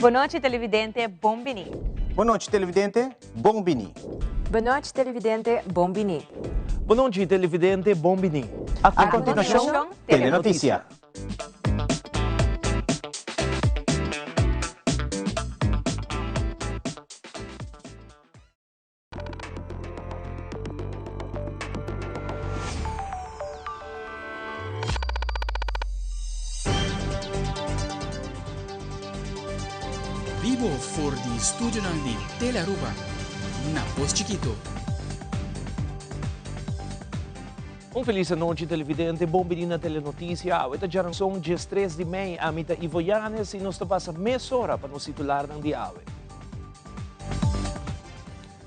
Bon nochi televidente, bon bini. Bon nochi televidente, bon bini. Bon nochi televidente, bon bini. Bon nochi televidente, bon bini. A continuacion, Telenoticia. Bibo for di studionan di Telearuba na Pos Chikito. Un felis anochi televidente, bon bini na Telenoticia. Awe ta djaranson 13 di mei. Ami ta Ivo Yanes y nos ta pasa mesora pa nos titularnan di awe.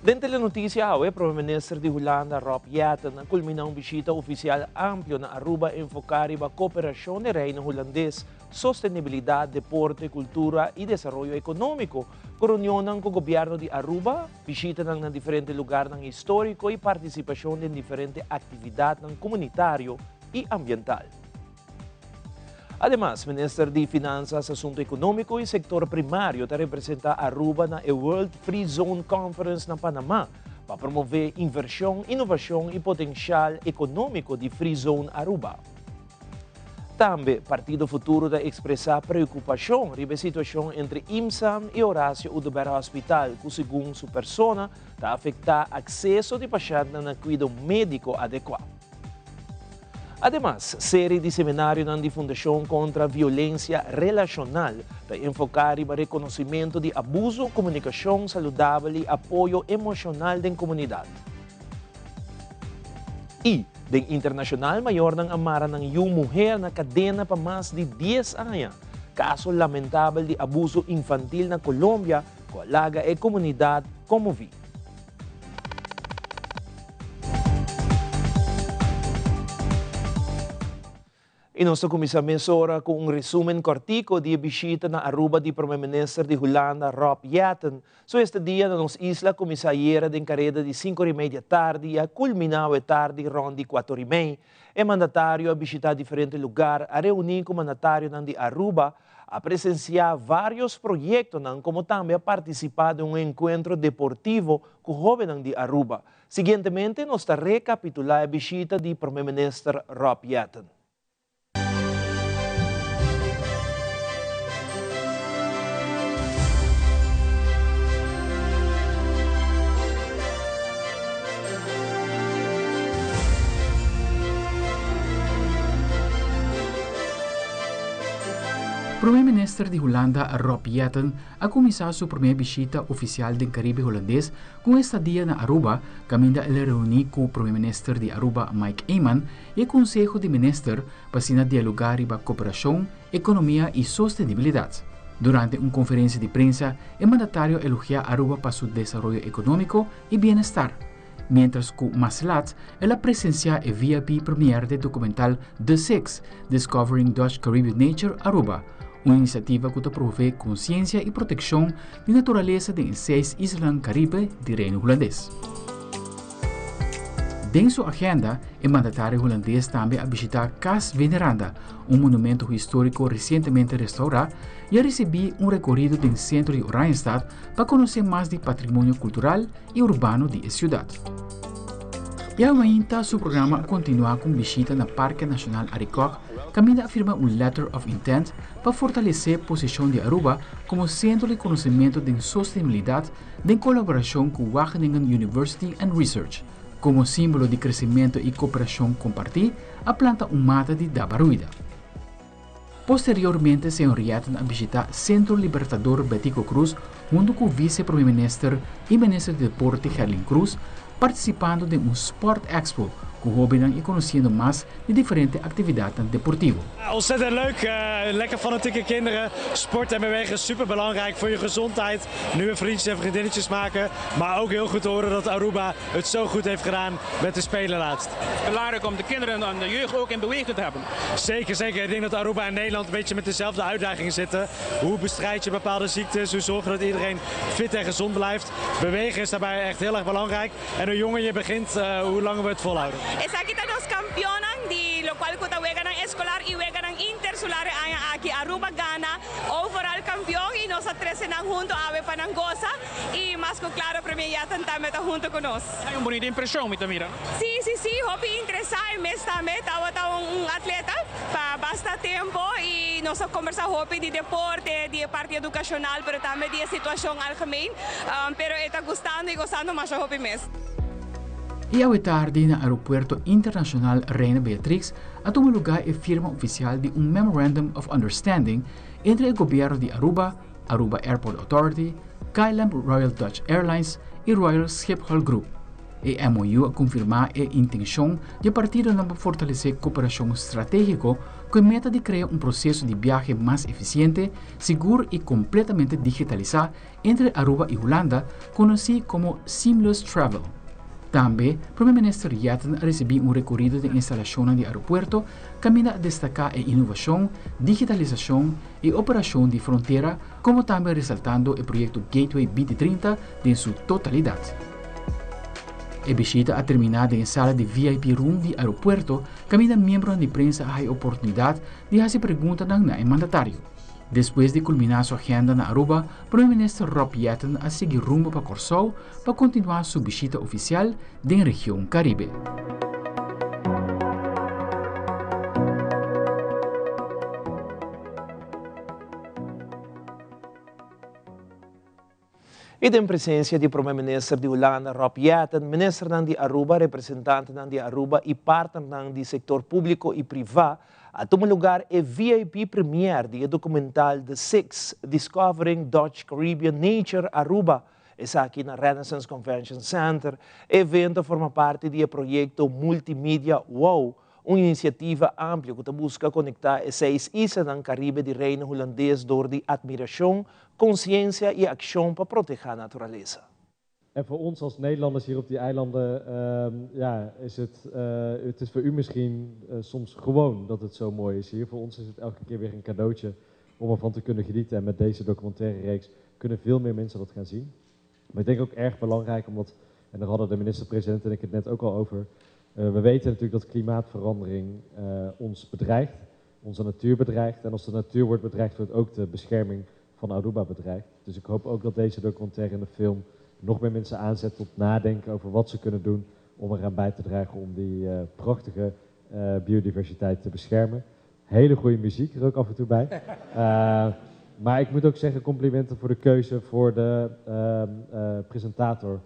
Den Telenoticia awe, Prome Minister di Hulanda Rob Jetten a culmina un bishita oficial amplio na Aruba enfoca riba cooperacion den Reino Hulandes, sostenibilidad, deporte, cultura y desaroyo economico, cu reunionnan cu Gobierno di Aruba, bishitanan na diferente lugarnan historico y participacion den diferente actividadnan comunitario y ambiental. Ademas, Minister di Finanzas, Asunto Economico y Sector Primario ta representa Aruba na e World Free Zone Conference na Panama pa promove inversion, innovacion y potencial economico di Free Zone Aruba. Tambe, Partido Futuro ta expresa preocupacion riba e situacion entre IMSAN y Horacio Oduber Hospital cu segun su persona ta afecta acceso di pashentnan na cuido medico adecua. Ademas, seri di seminarionan di Fundashon Kontra Violensia Relashonal ta enfoká riba rekonosementu di abuso, komunikashon saludabel i apoyo emoshonal den komunidat. I, den internashonal mayornan a mara nan yu muher na kadena pa mas di dies aña. Kaso lamentabel di abuso infantil na Colombia ku a laga e komunidat konmoví. I nos ta kuminsá mesora ku un resumen kòrtiku di e bishita na Aruba di Prome Minister di Hulanda Rob Jetten. Su estadia na nos isla a kuminsá ayera den kareda di sinku ora i mei di atardi i a kulminá awe tardi rònt di kuater ora i mei. E mandatario a bishitá diferente lugar, a reuní ku mandatarionan di Aruba, A presenciá varios proyectonan como tambe a participá den un encuentro deportivo cu hobennan di Aruba. Siguientemente nos ta recapitulá e bishita di Prome Minister Rob Jetten. Prome Minister di Hulanda Rob Jetten a kuminsá su promé bishita ofisial den Karibe Hulandes ku un estadia na Aruba kaminda el a reuní ku Prome Minister di Aruba Mike Eman i e Konseho di Minister pa asina dialogá riba koperashon, ekonomia i sostenibilidat. Durante un konferensia di prensa e mandatario a elogiá Aruba pa su desaroyo ekonómiko i bienestar. Mientras cu mas lat el a presencia e VIP premiere d'e documental The Six, Discovering Dutch Caribbean Nature Aruba, un iniciativa cu ta promove conciencia y proteccion di naturalesa den e seis islanan Caribe di Reino Hulandes. Den su agenda, e mandatario Hulandes tambe a bishita Cas Veneranda, un monumento historico recientemente restaura, y a ricibi un recorido den centro di Oranjestad pa conoce mas di patrimonio cultural y urbano di e ciudad. E mainta su programa a continua cu un bishita na Parke Nacional Arikok caminda a firma un Letter of Intent pa fortalece posicion di Aruba como centro di conocemento den sostenibilidad den colaboracion cu Wageningen University and Research. Como simbolo di crecemento y cooperacion comparti a planta un mata di Dabaruida. Posteriormente señor Jetten a bishita Centro Libertador Betico Croes hunto cu Vice Prome Minister y Minister di Deporte Gerlin Croes participando den un Sport Expo cu hobennan y conociendo mas di diferente actividadnan deportivo. Ontzettend leuk, lekker fanatieke kinderen. Sport en bewegen is super belangrijk voor je gezondheid. Nieuwe vriendjes en vriendinnetjes maken. Maar ook heel goed te horen dat Aruba het zo goed heeft gedaan met de Spelen laatst. Het is belangrijk om de kinderen en de jeugd ook in beweging te hebben. Zeker, zeker. Ik denk dat Aruba en Nederland een beetje met dezelfde uitdagingen zitten. Hoe bestrijd je bepaalde ziektes? Hoe zorg je dat iedereen fit en gezond blijft? Bewegen is daarbij echt heel erg belangrijk. En hoe jonger je begint, hoe langer we het volhouden. Esaki ta nos kampionnan di lokual ku ta weganan eskolar i weganan. Weganan Intersular e aña aki. Aruba gana overal campeon y nos a trece nan hunto awe pa nan goza y mas cu claro Premier Jetten tambe ta hunto cu nos. Hay un bunita impresion mi ta mira, no? Si, si, si, hopi interesa e mes tambe tabata un atleta pa basta tempo y nos a combersa hopi di deporte, di e parti educacional pero tambe di e situacion algemeen, pero e ta gustando y gozando masha hopi mes. Y awe tardi na Aeropuerto Internacional Reina Beatrix a tuma lugar e firma oficial di un Memorandum of Understanding entre e gobierno di Aruba, Aruba Airport Authority, KLM Royal Dutch Airlines y Royal Schiphol Group. E MOU a confirma e intencion di e partidonan pa fortalece cooperacion strategico cu e meta di crea un proceso di biahe mas eficiente, sigur y completamente digitalisa entre Aruba y Hulanda, conoci como Seamless Travel. Tambe, Prome Minister Jetten a ricibi un recorido den instalacionnan di aeropuerto caminda a destaca e innovacion, digitalisacion y operacion di frontera, como tambe resaltando e proyecto Gateway 2030 den su totalidad. E bishita a termina den e sala di VIP room di aeropuerto caminda miembronan di prensa a haya oportunidad di haci preguntanan na e mandatario. Despues di culmina su agenda na Aruba, Prome Minister Rob Jetten a sigui rumbo pa Corsou pa continua su bishita oficial den region Caribe. Y den presencia di Prome Minister di Hulanda Rob Jetten, Ministernan di Aruba, representantenan di Aruba y partnernan di sector publico y priva, a tuma lugar e VIP premiere di e documental The Six, Discovering Dutch Caribbean Nature Aruba, esaki na Renaissance Convention Center. E evento a forma parti di e proyecto Multimedia Wow, un iniciativa amplio cu ta busca conecta e seis islanan Caribe di Reino Hulandes door di admiracion, conciencia y accion pa proteha naturalesa. En voor ons als Nederlanders hier op die eilanden, ja, is het, het is voor u misschien soms gewoon dat het zo mooi is hier. Voor ons is het elke keer weer een cadeautje om ervan te kunnen genieten. En met deze documentaire reeks kunnen veel meer mensen dat gaan zien. Maar ik denk ook erg belangrijk, omdat, en daar hadden de minister-president en ik het net ook al over, we weten natuurlijk dat klimaatverandering ons bedreigt, onze natuur bedreigt. En als de natuur wordt bedreigd, wordt ook de bescherming van Aruba bedreigd. Dus ik hoop ook dat deze documentaire en de film nog meer mensen aanzet tot nadenken over wat ze kunnen doen om eraan bij te dragen om die prachtige biodiversiteit te beschermen. Hele goede muziek er ook af en toe bij. Maar ik moet ook zeggen, complimenten voor de keuze voor de presentator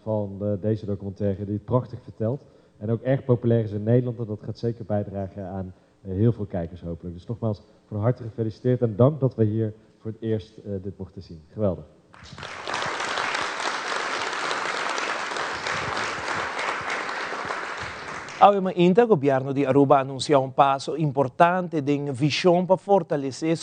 van deze documentaire, die het prachtig vertelt. En ook erg populair is in Nederland en dat gaat zeker bijdragen aan heel veel kijkers hopelijk. Dus nogmaals, van harte gefeliciteerd en dank dat we hier voor het eerst dit mochten zien. Geweldig. Awe mainta gobierno di Aruba a anuncia un paso importante den vision pa fortalece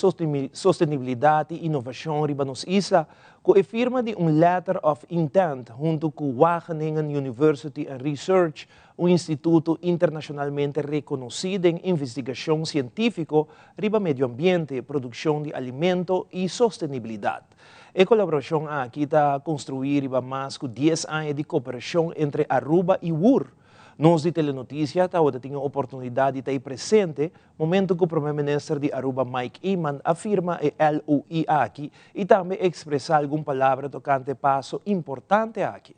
sostenibilidad y innovacion riba nos isla cu e firma di un Letter of Intent hunto cu Wageningen University and Research, un instituto internacionalmente reconoci den investigacion cientifico riba medio ambiente, produccion di alimento y sostenibilidad. E colaboracion aki ta construi riba mas cu dies aña di cooperacion entre Aruba y WUR. Nos di Telenoticia tawata tin e oportunidad di ta ei presente momento cu Prome Minister di Aruba Mike Eman a firma e LOI aki y tambe expresa algun palabra tocante e paso importante aki.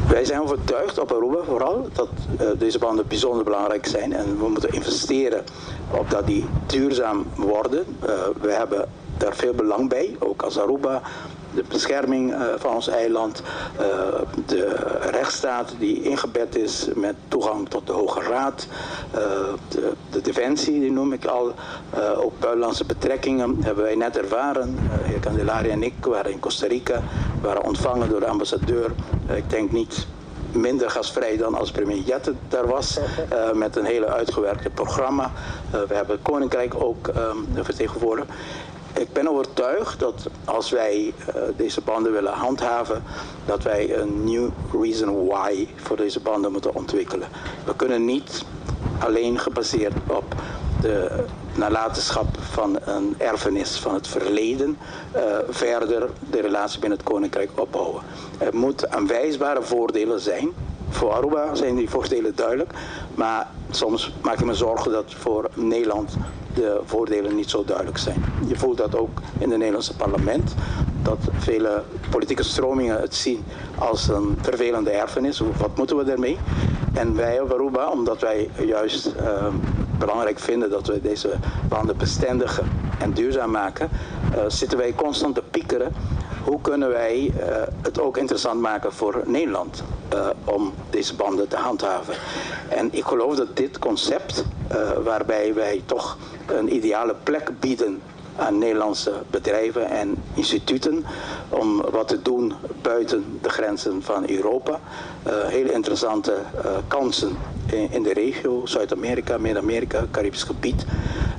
Wij zijn overtuigd op Aruba vooral dat deze banden bijzonder belangrijk zijn en we moeten investeren op dat die duurzaam worden. We hebben daar veel belang bij, ook als Aruba, de bescherming van ons eiland, de rechtsstaat die ingebed is met toegang tot de Hoge Raad, de defensie, die noem ik al, ook buitenlandse betrekkingen hebben wij net ervaren. Heer Candelaria en ik waren in Costa Rica, waren ontvangen door de ambassadeur. Ik denk niet minder gastvrij dan als premier Jetten daar was, met een hele uitgewerkte programma. We hebben het Koninkrijk ook vertegenwoordigd. Ik ben overtuigd dat als wij deze banden willen handhaven, dat wij een new reason why voor deze banden moeten ontwikkelen. We kunnen niet alleen gebaseerd op de nalatenschap van een erfenis van het verleden verder de relatie binnen het Koninkrijk opbouwen. Er moeten aanwijsbare voordelen zijn. Voor Aruba zijn die voordelen duidelijk, maar Soms maak ik me zorgen dat voor Nederland de voordelen niet zo duidelijk zijn. Je voelt dat ook in het Nederlandse parlement, dat vele politieke stromingen het zien als een vervelende erfenis. Wat moeten we ermee? En wij op Aruba, omdat wij juist uh, belangrijk vinden dat we deze banden bestendigen en duurzaam maken, uh, zitten wij constant te piekeren. Hoe kunnen wij uh, het ook interessant maken voor Nederland uh, om deze banden te handhaven? En ik geloof dat dit concept, waarbij wij toch een ideale plek bieden aan Nederlandse bedrijven en instituten om wat te doen buiten de grenzen van Europa. Uh, hele interessante uh, kansen in, in de regio, Zuid-Amerika, Midden-Amerika, Caribisch gebied.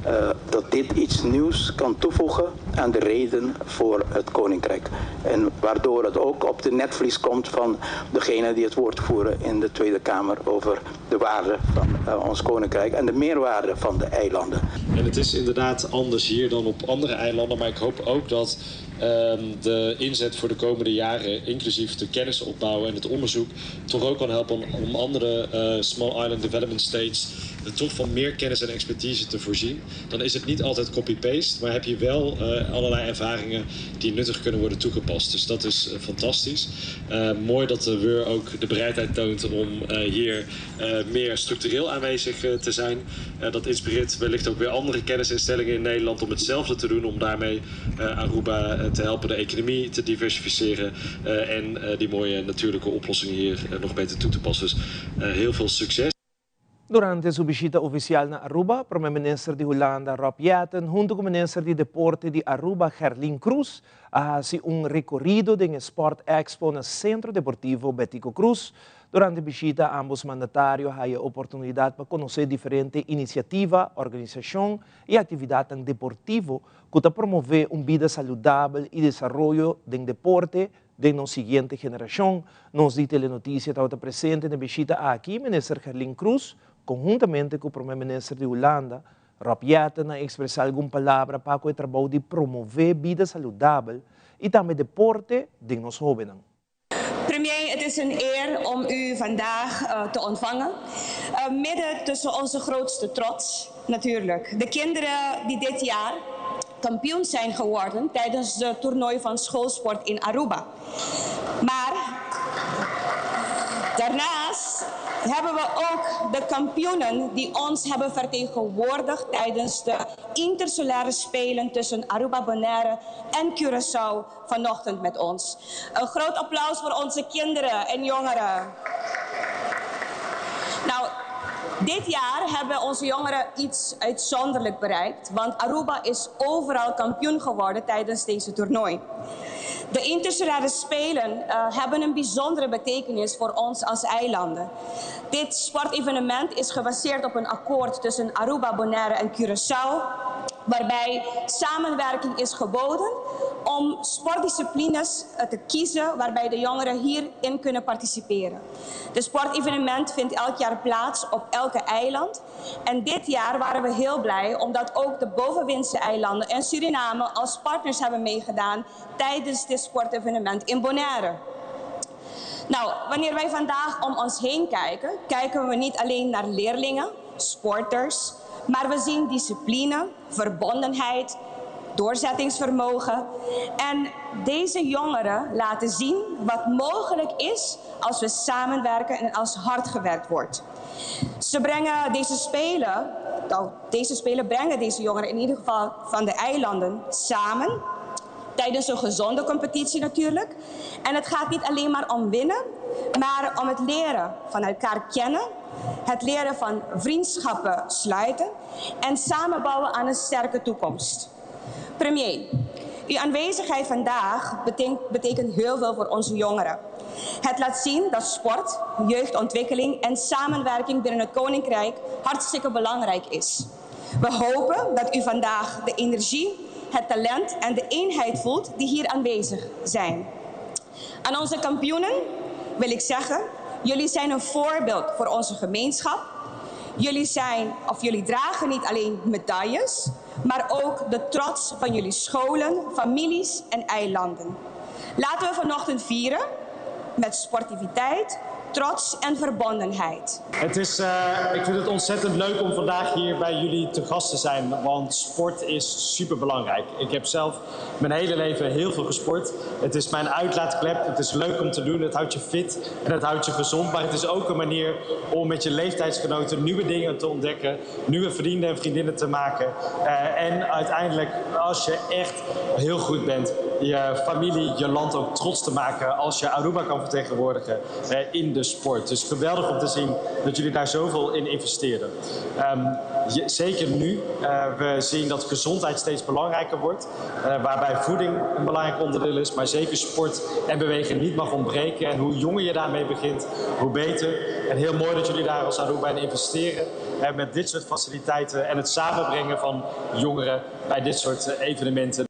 Uh, dat dit iets nieuws kan toevoegen aan de reden voor het Koninkrijk. En waardoor het ook op de netvlies komt van degene die het woord voeren in de Tweede Kamer over de waarde van uh, ons Koninkrijk en de meerwaarde van de eilanden. En het is inderdaad anders hier dan op andere eilanden, maar ik hoop ook dat de inzet voor de komende jaren, inclusief de kennis opbouwen en het onderzoek, toch ook kan helpen om andere uh, Small Island Development States toch van meer kennis en expertise te voorzien. Dan is het niet altijd copy-paste, maar heb je wel uh, allerlei ervaringen die nuttig kunnen worden toegepast. Dus dat is uh, fantastisch. Mooi dat de WUR ook de bereidheid toont om hier meer structureel aanwezig te zijn. Dat inspireert wellicht ook weer andere kennisinstellingen in Nederland om hetzelfde te doen, om daarmee Aruba te helpen de economie te diversificeren en die mooie natuurlijke oplossingen hier nog beter toe te passen. Dus heel veel succes. Durante su bishita oficial na Aruba, Prome Minister di Hulanda Rob Jetten, hunto cu Minister di Deporte di Aruba Gerlin Croes, a haci un recorido den Sport Expo na Centro Deportivo Betico Croes. Durante e bishita, ambos mandatario a haya oportunidad pa conoce diferente iniciativa, organisacion y actividadnan deportivo cu ta promove un bida saludabel y desaroyo den deporte den nos siguiente generacion. Nos di Telenoticia tabata presente na e bishita aki. Minister Gerlin Croes, conhuntamente cu Prome Minister di Hulanda, Rob Jetten, a expresa algun palabra pa cu e trabou di promove bida saludabel y tambe deporte den nos hobennan. Premier, het is een eer om u vandaag uh, te ontvangen. Uh, midden tussen onze grootste trots, natuurlijk. De kinderen die dit jaar kampioen zijn geworden tijdens de toernooi van schoolsport in Aruba. Maar daarnaast hebben we ook de kampioenen die ons hebben vertegenwoordigd tijdens de intersolaire spelen tussen Aruba, Bonaire en Curaçao vanochtend met ons. Een groot applaus voor onze kinderen en jongeren. Nou, dit jaar hebben onze jongeren iets uitzonderlijk bereikt, want Aruba is overal kampioen geworden tijdens deze toernooi. De Intersolaire Spelen uh, hebben een bijzondere betekenis voor ons als eilanden. Dit sportevenement is gebaseerd op een akkoord tussen Aruba, Bonaire en Curaçao, waarbij samenwerking is geboden om sportdisciplines eh, te kiezen waarbij de jongeren hierin kunnen participeren. De sportevenement vindt elk jaar plaats op elke eiland. En dit jaar waren we heel blij omdat ook de bovenwindse eilanden en Suriname als partners hebben meegedaan tijdens dit sportevenement in Bonaire. Nou, wanneer wij vandaag om ons heen kijken, kijken we niet alleen naar leerlingen, sporters, maar we zien discipline, verbondenheid, doorzettingsvermogen. En deze jongeren laten zien wat mogelijk is als we samenwerken en als hard gewerkt wordt. Ze brengen deze spelen, nou, deze spelen brengen deze jongeren in ieder geval van de eilanden samen. Tijdens een gezonde competitie natuurlijk. En het gaat niet alleen maar om winnen, maar om het leren van elkaar kennen, het leren van vriendschappen sluiten en samenbouwen aan een sterke toekomst. Premier, uw aanwezigheid vandaag betekent, betekent heel veel voor onze jongeren. Het laat zien dat sport, jeugdontwikkeling en samenwerking binnen het Koninkrijk hartstikke belangrijk is. We hopen dat u vandaag de energie, het talent en de eenheid voelt die hier aanwezig zijn. Aan onze kampioenen wil ik zeggen, jullie zijn een voorbeeld voor onze gemeenschap. Jullie zijn, of jullie dragen niet alleen medailles, maar ook de trots van jullie scholen, families en eilanden. Laten we vanochtend vieren met sportiviteit, trots en verbondenheid. Het is, ik vind het ontzettend leuk om vandaag hier bij jullie te gast te zijn, want sport is superbelangrijk. Ik heb zelf mijn hele leven heel veel gesport. Het is mijn uitlaatklep, het is leuk om te doen, het houdt je fit en het houdt je gezond. Maar het is ook een manier om met je leeftijdsgenoten nieuwe dingen te ontdekken, nieuwe vrienden en vriendinnen te maken. En uiteindelijk, als je echt heel goed bent, je familie, je land ook trots te maken als je Aruba kan vertegenwoordigen in de sport. Dus geweldig om te zien dat jullie daar zoveel in investeren. Zeker nu, we zien dat gezondheid steeds belangrijker wordt, waarbij voeding een belangrijk onderdeel is, maar zeker sport en bewegen niet mag ontbreken. En hoe jonger je daarmee begint, hoe beter. En heel mooi dat jullie daar als Aruba in investeren. Met dit soort faciliteiten en het samenbrengen van jongeren bij dit soort evenementen.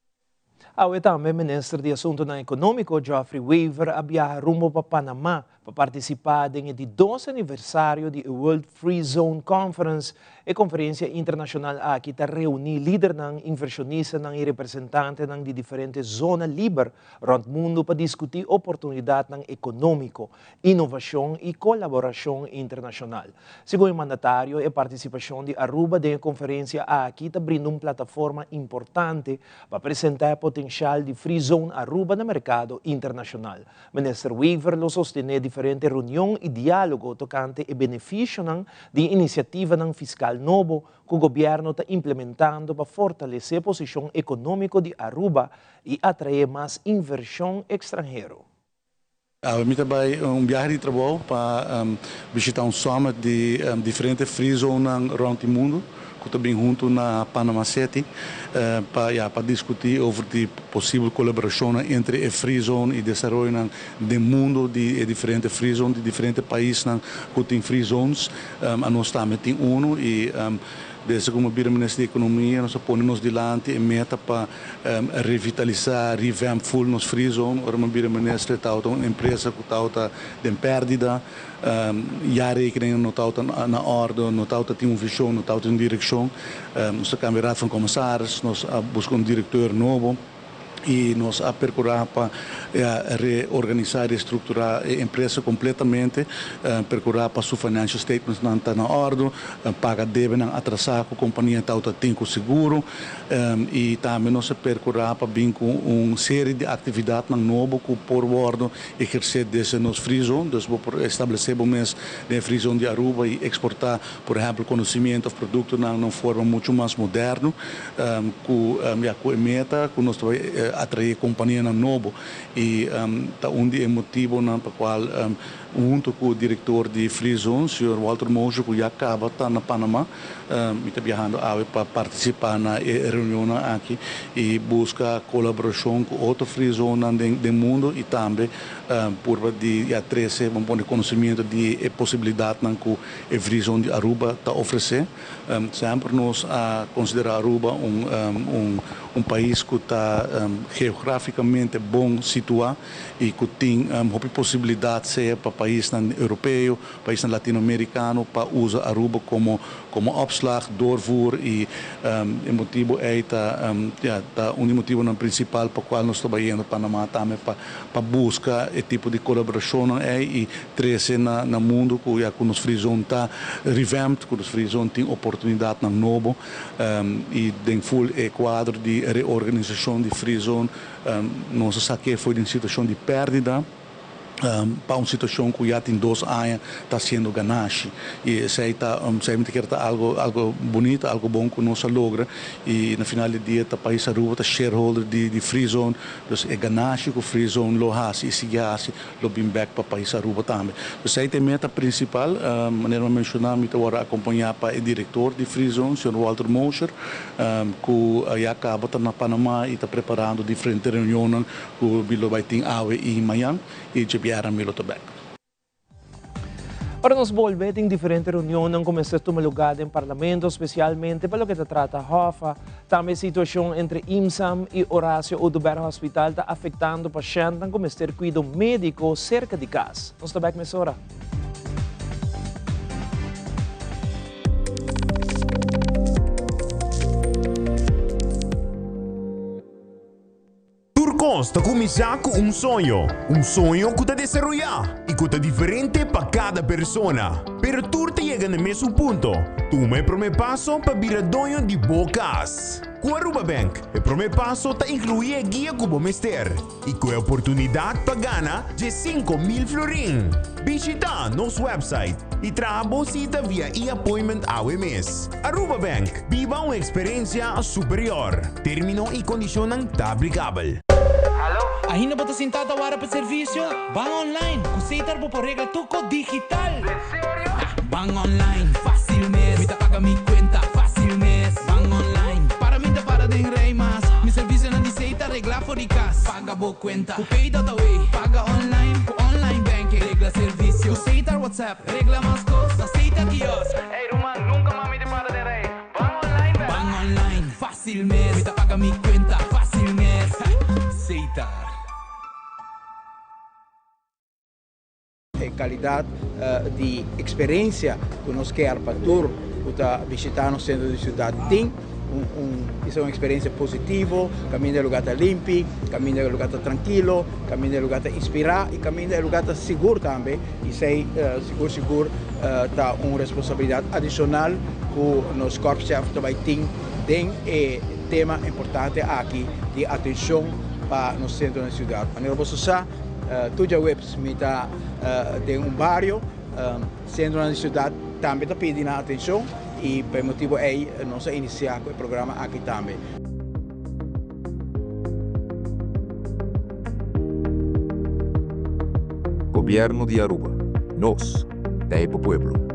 Awe tambe Minister di Asuntonan Economico Geoffrey Wever a biaha rumbo pa Panama pa participa den e di 2 aniversario di e World Free Zone Conference. E conferencia internacional aki ta reuni lidernan, inversionistanan y representantenan di diferente zona liber rond mundo pa discuti oportunidadnan economico, innovacion y colaboracion internacional. Segun e mandatario, e participacion di Aruba den e conferencia aki ta brinda un plataforma importante pa presenta e potencial di Free Zone Aruba na mercado internacional. Minister Wever lo sostene diferente reunion y dialogo tocante e beneficionan di iniciativanan fiscal nobo cu gobierno ta implementando pa fortalece posicion economico di Aruba y atrae mas inversion extranhero. Awe mi ta bai un biahe di trabou pa bishita un summit di diferente free zonenan rond di mundu ku ta bin huntu na Panama City pa ya pa diskutí over di posibel kolaborashonnan entre e free zone i desaroyonan den mundu di e diferente free zone di diferente paisnan ku tin free zones. Anos tambe tin unu i Desde ku mi a bira Minister di Ekonomia nos a pone nos dilanti e meta pa revitalisá, revamp full nos free zone. Ora mi a bira Minister e tabata un empresa ku tabata den pèrdida, jaarrekeningen no tabata na òrde, no tabata tin un vishon, no tabata tin un direkshon. Nos a kambia Raad van Commissaris, nos a buska un direkteur nobo. i nos a perkurá pa reorganisá, restrukturá e empresa kompletamente, perkurá pa su financial statementsnan ta na òrdu, paga debenan atrasá ku kompania tabata tin ku seguro i tambe nos a perkurá pa bin ku un serie di aktividatnan nobo ku por wòrdu ehersé desde nos free zone. Dus bo por establesé bo mes den e free zone di Aruba i eksportá por ehèmpel konosimiento òf produktonan na un forma muchu mas moderno. Ku ya ku e meta ku nos ta bai atraé kompanianan nobo i ta un di e motibonan pa kual hunto ku direktor di Free Zone señor Walter Mosher ku ya kaba ta na Panama mi ta biahando awe pa partisipá na e reunionnan aki i buska kolaborashon ku otro Free Zonenan den mundo i tambe purba di ya trese bo pone konosimiento di e posibilidatnan ku e Free Zone di Aruba ta ofresé. Semper nos a considera Aruba un un pais cu ta geograficamente bon situa y cu tin hopi posibilidad sea pa paisnan Europeo, paisnan Latinoamericano pa usa Aruba como como opslag, doorvoer y e motibo ey ta ya ta un di motibonan principal pa cual nos ta bayendo Panama tambe pa pa busca e tipo di colaboracionnan ey y Trece na na mundo cu ya cu nos free zone ta revamped, cu nos free zone tin oportunidadnan nobo y den full e cuadro di reorganisacion di free zone nos a saque fo'i den situacion di perdida pa un situacion cu ya tin dos aña ta haciendo ganashi y esey ta esey mi ta kere ta algo algo bunito algo bon cu nos a logra y na final di dia ta pais Aruba ta shareholder di di free zone dus e ganashi cu free zone lo haci y sigui haci lo bin bek pa pais Aruba tambe. Esei ta e meta principal. Manera mi a menciona mi ta worde acompaña pa e director di Free Zone, señor Walter Mosher, cu ya caba ta na Panama y ta preparando diferente reunionnan cu mi lo bay tin awe y mañan y djebièrnè mi lo ta bek. Ora nos bolbe tin diferente reunionnan cu mester tuma lugar den Parlamento, specialmente pa loke ta trata Hoffa. Tambe e situacion entre IMSAM y Horacio Oduber Hospital ta afectando pashentnan cu mester cuido medico cerca di cas. Nos ta bek mesora. Tur kos ta kuminsá ku un soño, un soño ku ta desaroyá i. y cu ta diferente pa cada persona. Pero tur ta yega na mesun punto, tuma e prome paso pa bira doño di bo cas. Cu Aruba Bank, e prome paso ta inclui e guia cu bo mester y cu e oportunidad pa gana 10,000 florin. Bishita nos website y traha bo cita via e-appointment awe mes. Aruba Bank, biba un experiencia superior. Termino y condicionnan ta aplicabel. Ainda bo ta sinta ta wara pa servicio? Ban online! Cu Setar bo por regla tuco digital! Ban online, facil mes! Mi ta paga mi cuenta, facil mes! Ban online, para mi ta para den rij mas! Mi servicionan di Setar regla for di cas! Paga bo cuenta cu Pay.away! Paga online cu online banking! Regla servicio cu Setar WhatsApp! Regla mas cos na Setar kiosk! Ey ruman, nunca mas mi ta para den rij! Ban online bek! Ban online, facil mes! Mi ta paga mi cuenta, facil mes! Setar. E calidad di experiencia cu nos kier pa tur cu ta bishita nos centro di ciudad tin un un experiencia positivo, caminda e lugar ta limpi, caminda e lugar ta trankilo, caminda e lugar ta inspira y caminda e lugar ta sigur tambe y esey sigur sigur ta un responsabilidad adicional cu nos korpschef ta bay tin den e tema importante aki di atencion pa nos centro di ciudad. Manera boso sa, tur djaweps mi ta den un bario, centronan di ciudad tambe ta pidi nan atencion y pa e motibo ey nos a inicia cu e programa aki tambe. Gobierno di Aruba. Nos ta e pa pueblo.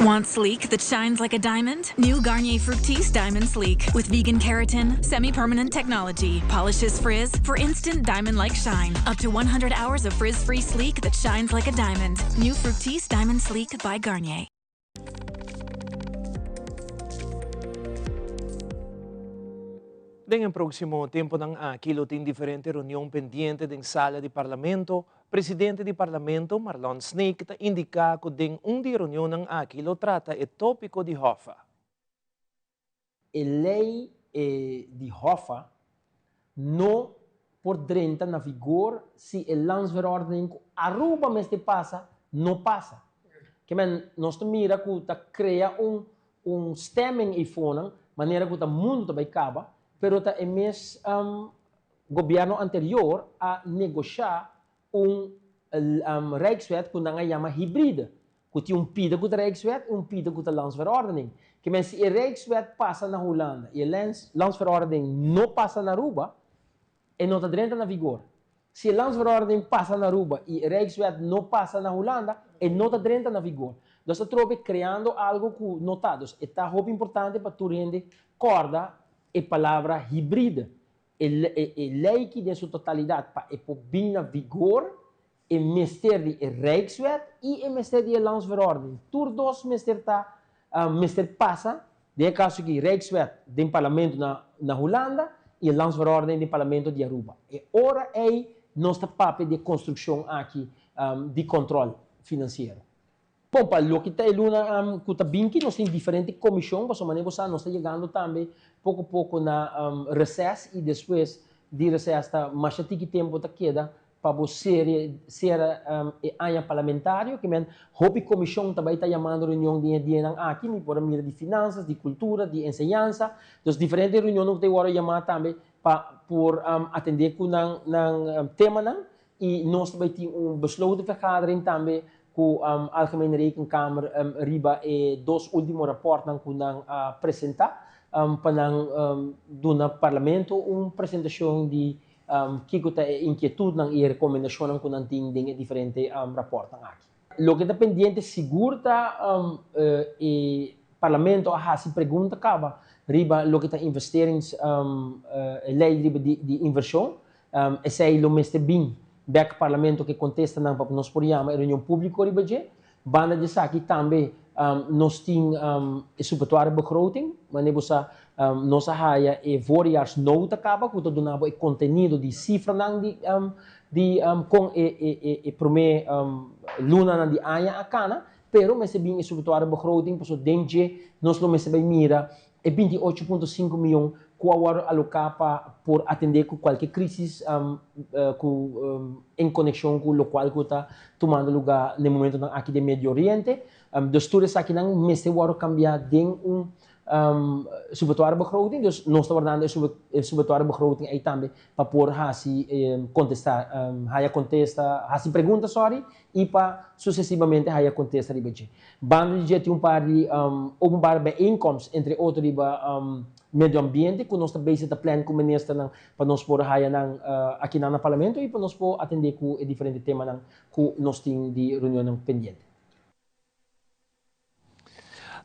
Want sleek that shines like a diamond? New Garnier Fructis Diamond Sleek with vegan keratin, semi-permanent technology, polishes frizz for instant diamond-like shine. Up to 100 hours of frizz-free sleek that shines like a diamond. New Fructis Diamond Sleek by Garnier. Den e próksimo tempunan aki lo tin diferente reunion pendiente den sala di Parlamento. Presidente di Parlamento, Marlon Sneek, ta indiká ku den un di e reunionnan aki lo trata e tópiko di Hoffa. E lei di Hoffa no por drenta na vigor si e landsverordening ku Aruba mester pasa no pasa. Ke men nos ta mira ku ta krea un un stemming eifonan manera ku ta mundu ta bai kaba, pero ta e mes gobierno anterior a negoshá un Rijkswet ku nan a yama hibride, ku tin un pida ku ta Rijkswet i un pida ku ta Landsverordening. Ke men si e Rijkswet pasa na Hulanda i e Landsverordening no pasa na Aruba, e no ta drenta na vigor. Si e Landsverordening pasa na Aruba i e Rijkswet no pasa na Hulanda, e no ta drenta na vigor. Nos ta trobe kreando algo ku no ta. Dus e ta hopi importante pa tur hende kòrda e palabra hibride. E lei ki den su totalidat pa e por bin na vigor, e mester di e Rijkswet i e mester di e Landsverordening. Tur dos mester ta mester pasa, den e kaso aki Rijkswet den parlamento na na Hulanda i e Landsverordening den parlamento di Aruba. E ora ei nos ta papia di e konstrukshon aki di kòntròl finansiero. Bon, pa loke ta e luna ku ta binki nos tin diferente komishon, pasobra manera bo sa nos ta yegando tambe poko poko na reses i despues di reses ta masha tiki tempu ta keda pa bo serie sera e aña parlamentario, ke men hopi komishon ta bai ta yamando reunion den e dianan aki, mi por a mira di finansas, di kultura, di enseñansa, dus diferente reunionnan ku ta wòrdu yamá tambe pa por atendé ku nan nan temanan. I nos ta bai tin un besloten vergadering tambe ku Algemene Rekenkamer riba e dos ultimo rapòrtnan ku nan a presentá pa nan duna Parlamento un presentashon di kiko ta e inkietutnan i e rekomendashonnan ku nan tin den e diferente rapòrtnan aki. Loke ta pendiente sigur ta e Parlamento a hasi pregunta kaba riba loke ta investerings e lei riba di invershon. Esei lo mester bin bek Parlamento ke kontestanan pa nos por yama e reunion públiko riba dje. Banda di esaki tambe nos tin e supletoire begroting, manera bo sa nos a haya e voorjaarsnota kaba ku ta duna bo e kontenido di sifranan di di kon e e promé lunanan di aña a kana, pero mester bin e supletoire begroting pasobra den dje nos lo mester bai mira e 28.5 mion. ku a wòrdu aloká pa por atendé ku kualke krísis ku en konekshon ku lokual ku ta tumando lugá na e momentonan aki den Medio Oriente. Dus tur esakinan mester wòrdu kambiá den un subatoire begroting. Dus nos ta wardando e subatoire begroting ei tambe pa por hasi kontestá, haya kontesta, hasi pregunta, sorry, i pa susesivamente haya kontesta riba dje. Banda di dje tin un par di openbare bijeenkomst, entre otro riba medio ambiente ku nos ta bezig ta plan ku ministernan pa nos por haya nan akinan na Parlamento i pa nos por atendé ku e diferente temanan ku nos tin di reunionnan pendiente.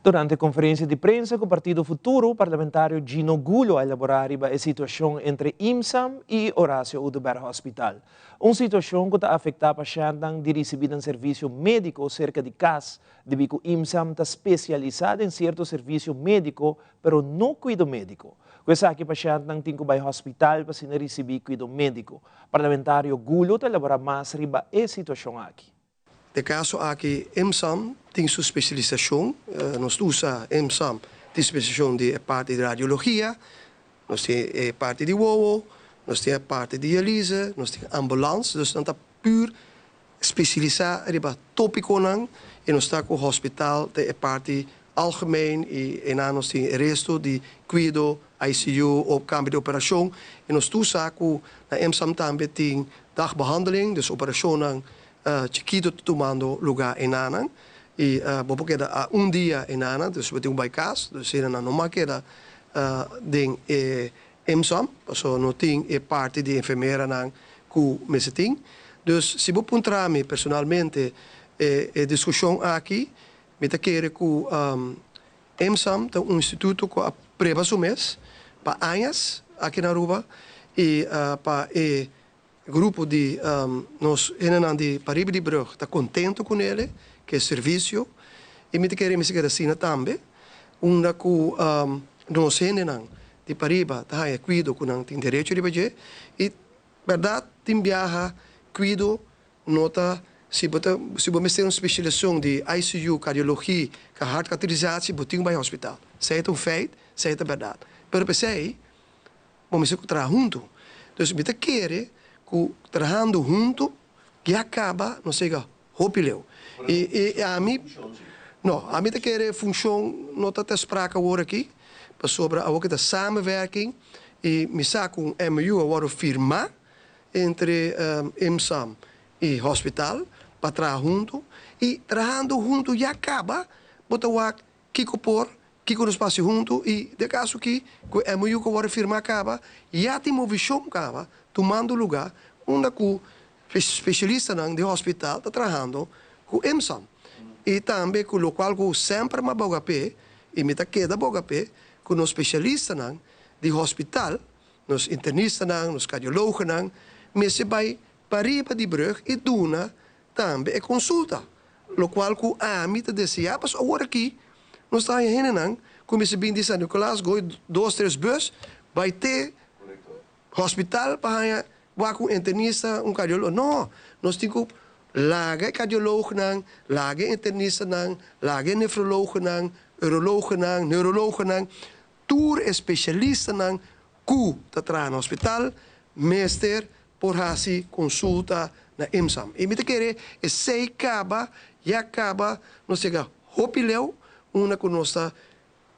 Durante konferensia di prensa ku Partido Futuro, parlamentario Gino Gulo a elaborá riba e situashon entre IMSAM i Horacio Oduber Hospital. Un situashon ku ta afektá pashèntnan di risibí nan servisio médiko serka di kas, debí ku IMSAM ta spesialisá den sierto servisio médiko pero no kuido médiko. Ku esaki pashèntnan tin ku bai hospital pa asina risibí kuido médiko. Parlamentario Gulo ta elaborá mas riba e situashon aki. Den kaso aki IMSAM tin su spesialisashon, nos ta usa IMSAM tin spesialisashon di e parti di radiologia, nos tin e parti di wowo, nos tin e parti di dialyse, nos tin ambulans, dus nan ta pur spesialisá riba tópikonan i nos ta ku hospital den e parti algemeen i einan nos tin e resto di kuido, ICU, op kamber di operashon i nos tur sa ku na IMSAM tambe tin dagbehandeling, dus operashonnan Chikitu ta tumando lugá enanan i bo por keda a un dia enanan, dus bo tin ku bai kas, dus hende nan no mag keda den e IMSAM pasobra no tin e parti di enfermeranan ku mester tin. Dus si bo puntra mi personalmente e diskushon aki, mi ta kere ku IMSAM ta un instituto ku a preba su mes pa añas aki na Aruba i pa e Grupo di nos hendenan di pariba di brug ta contento cu nele, cu e servicio, y mi ta kere mester keda asina tambe, unda cu nos hendenan di pariba ta haya cuido cu nan tin derecho riba dje, y berdad tin biaha cuido no ta, si bo ta si bo mester un specialisacion di ICU, cardiologie, ca hartkatheterisatie, bo tin cu bay hospital, esey ta un feit, esey ta berdad, pero p'esey Bo mester ku traha huntu. Dus mi ta kere ku trahando huntu ya kaba nos yega hopi leu. I i ami no, ami ta kere funshon no ta ter sprake awor aki, pasobra awor ki ta samenwerking i mi sa ku un MOU a wòrdu firmá entre IMSAM i hospital pa traha huntu i trahando huntu ya kaba bo ta wak Kiko por, kiko nos por hasi huntu i den kaso ki ku e MOU ku a wòrdu firmá kaba, ya tin movishon kaba tumando lugá unda ku spesialistanan di hospital ta trahando ku IMSAM i tambe ku lokual ku semper mi a boga p'e i mi ta keda boga p'e ku nos spesialistanan di hospital, nos internistanan, nos kardiologonan mester bai pariba di brùg i duna tambe e konsulta. Lokual ku ami ta deseá, pasobra awor aki nos ta haña hendenan ku mester bin di San Nicolas goi dos tres bus bai te hospital pa haña wak un internista, un kardiolog. No, nos tin ku laga e kardiolognan, laga e internistanan, laga e nefrologonan, urologonan, neurologonan, tur e spesialistanan ku ta traha na hospital mester por hasi konsulta na IMSAM. I mi ta kere esei kaba, ya kaba nos yega hopi leu unda ku nos ta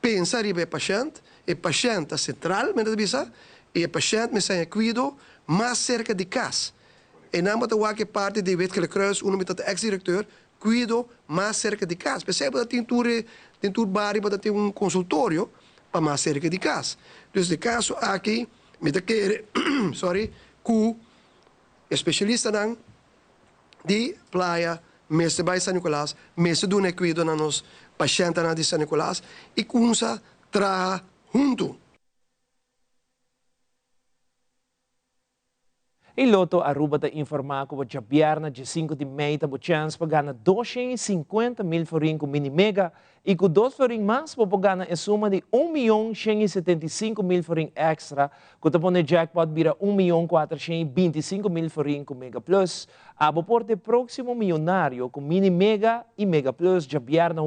pensa riba e pashènt, e pashènt ta sentral mi ta bisa, i e pashènt mester haña kuido mas serka di kas. Einan bo ta wak e parti di Wit Gele Kruis unda mi ta ta eks direkteur, kuido mas serka di kas. P'esei bo ta tin tur e den tur bario bo ta tin un konsultorio pa mas serka di kas. Dus den kaso aki Mi ta kere, sorry, ku e spesialistanan di Playa mester bai San Nicolas, mester duna e kuido na nos pashentenan di San Nicolas i kumsa traha huntu. E Lotto Aruba ta informa cu bo djabièrnè dje di mei ta bo chance pa gana 250 mil florin cu Mini Mega y cu 2 florin mas bo por gana e suma di 1 miyon 175 mil florin extra, cu ta pone jackpot bira 1 miyon 425 mil florin cu Mega Plus. Abo por ta e proximo miyonario cu Mini Mega y Mega Plus djabièrnè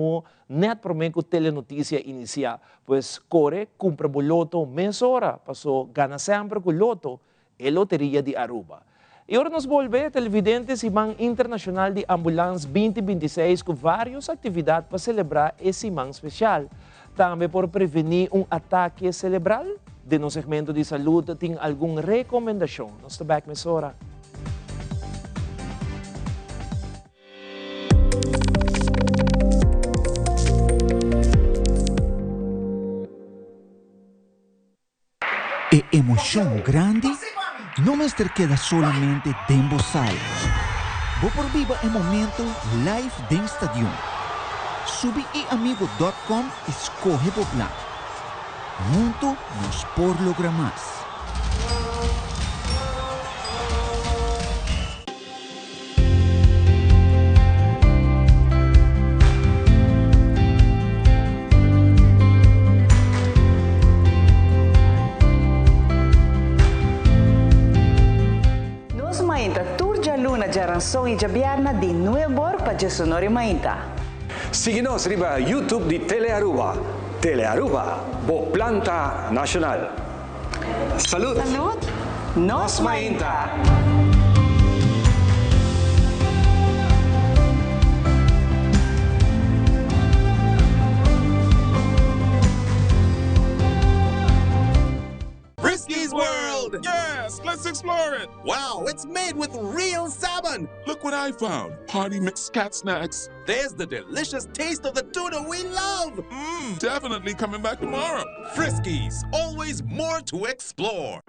net prome cu Telenoticia inicia. Pues core, cumpra bo Lotto mesora, paso gana semper cu Lotto, e loteria di Aruba. Y ora nos bolbe, televidente, Siman Internacional di Ambulance 2026 cu varios actividad pa celebra e siman special. Tambe por preveni un atake cerebral? Den nos segmento di salud tin algun recomendacion. Nos ta back mesora. E emocion grandi no mester keda solamente den bo sala. Bo por biba e momento live den stadion. Subi iamigo.com y scoge bo plan. Hunto nos por logra mas. Nos Mainta tur djaluna, djaranson i djabièrnè di 9 or pa 11 or mainta. Sigui nos riba YouTube di Tele Aruba. Tele Aruba, bo planta nacional. Salud! Salud! Nos Mainta! Friskies World! Yes, let's explore it! Wow, it's made with real salmon! Look what I found! Party mix cat snacks. There's the delicious taste of the tuna we love! Definitely coming back tomorrow. Friskies, always more to explore.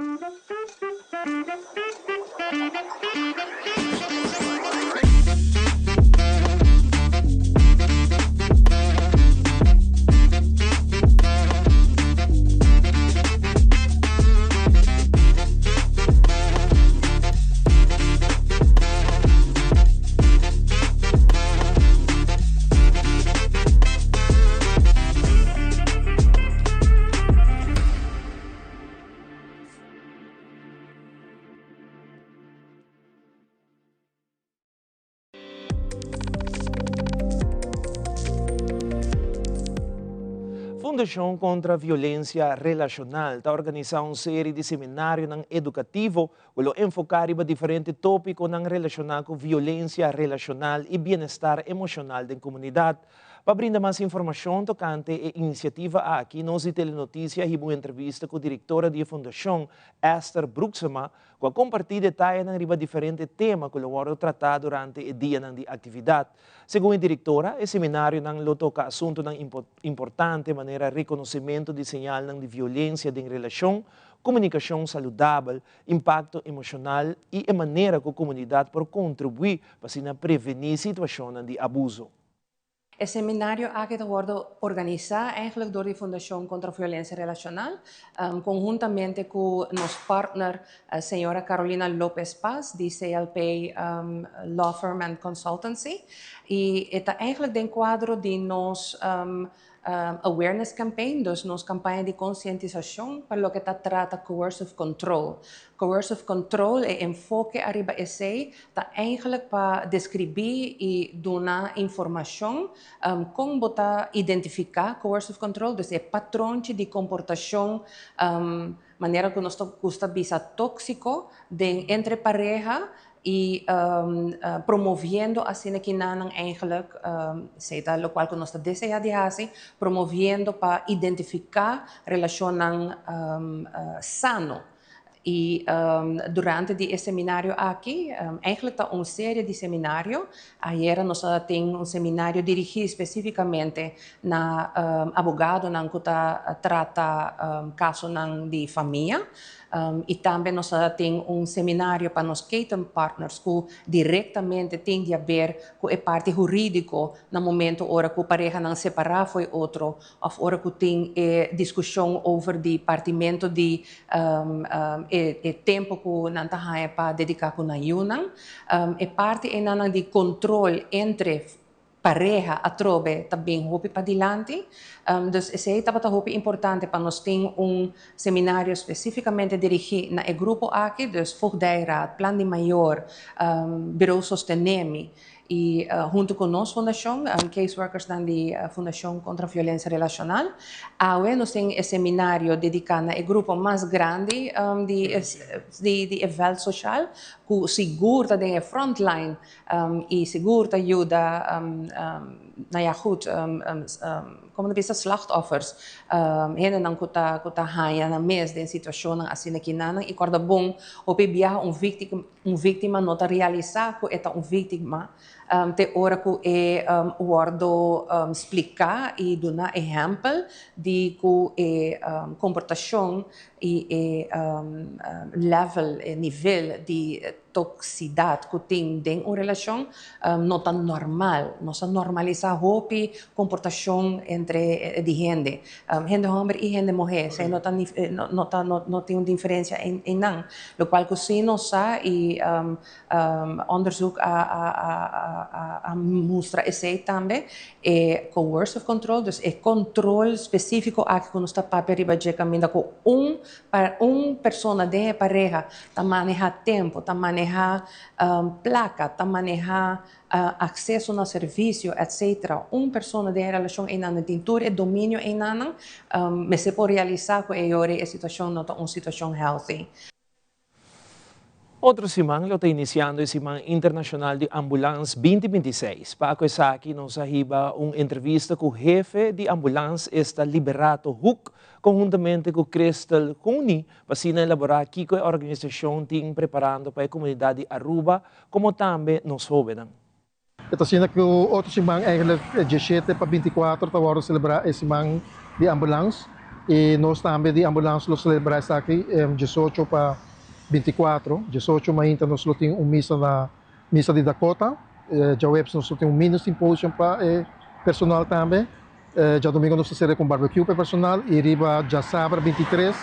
Fundacion contra Violencia Relacional ta organisa un serie di seminario educativo cu lo enfoca riba diferente topico relaciona cu violencia relacional y bienestar emocional den comunidad. Pa brinda mas informacion tocante e iniciativa aki, nos di Telenoticia a hiba un entrevista cu directora di fundacion, Esther Broeksema, cu a comparti detaye riba diferente tema cu lo wordo trata durante e dia di actividad. Segun e directora, e seminario lo toca asunto importante manera reconocimento di señal di violencia den relacion, comunicacion saludabel, impacto emocional y e manera cu e comunidad por contribui pa preveni situacion di abuso. E seminario aki ta wordo organisa eigenlijk door di Fundacion contra Violencia Relacional, conhuntamente cu nos partner, señora Carolina Lopez Paz, di CLP Law Firm and Consultancy. Y ta eigenlijk den cuadro di nos awareness campaign, dus nos campaña di concientisacion pa loke ta trata coercive control. Coercive control e enfoke ariba esey ta eigenlijk pa describi y duna informacion con bo ta identifica coercive control, dus e patroon di comportacion manera cu nos gusta bisa toxico den entre pareha y promoviendo asina cu nan eigenlijk, sea loke cu nos ta desea di haci, promoviendo pa identifica relacion sano. Y durante e seminario aki, eigenlijk ta un serie di seminario. Ayera nos tin un seminario dirigi specificamente na abogado cu ta trata caso di famia. I tambe nos a tin un seminario pa nos ketenpartners ku direktamente tin di haber ku e parti hurídiko na momento ora ku parehanan separá fo'i otro òf ora ku tin e diskushon over di partimentu di e tempu ku nan ta haña pa dediká ku nan yunan. E parti einan di kontrol entre pareha atrobe ta bin hopi padilanti. Dus esei tabata hopi importante pa nos tin un seminario spesífikamente dirigí na e grupo aki, dus Voogdijraad, Plan di Mayor, Bureau Sostenemi i huntu ku nos fundashon, caseworkersnan di Fundashon Kontra Violensia Relashonal. Awe nos tin e seminario dediká na e grupo mas grandi di di e vèlt soshal ku sigur ta den e frontline I sigur ta yuda nou ja goed como ta bisa slachtoffers hendenan cu ta cu ta haya nan mes den situacionnan asina kinanan y corda bon hopi biaha un victima un victima no ta realisa cu e ta un victima te ora cu e wordo splica y duna ehempel di cu e comportacion y e level e nivel di toksidat ku tin den un relashon no ta normal. Nos a normalisá hopi komportashon entre di hende, hende hòmber i hende muhé. Esei no ta no ta no tin un diferensia einan. Lokual ku sí nos sa i onderzoek a a mustra esei tambe, e coercive control, dus e kontrol spesífiko aki ku nos ta papia riba dje kaminda ku un Pa un persona den e pareha ta maneha tempo, ta maneha placa, ta maneha acceso na servicio, etc. Un persona den e relacion einan tin tur e dominio einanan, mester por realisa cu e yori e situacion no ta un situacion healthy. Otro siman lo ta inisiando e Siman Internashonal di Ambulans 2026. Pa ku esaki nos a hiba un entrevista ku hefe di ambulans esta Liberato Hoek konhuntamente ku Christel Goni pa asina elaborá kiko e organisashon tin preparando pa e komunidat di Aruba komo tambe nos hóbennan. E ta asina ku otro siman eigenlijk 17 pa 24 ta wòrdu selebrá e siman di ambulans i nos tambe di ambulans lo selebrá esaki 18 pa 24. 18 mainta nos lo tin un misa na misa di Dakota, djaweps nos lo tin un mini symposium pa e personal tambe, djadomingo nos ta sera ku un barbecue pa e personal i riba djasabra 23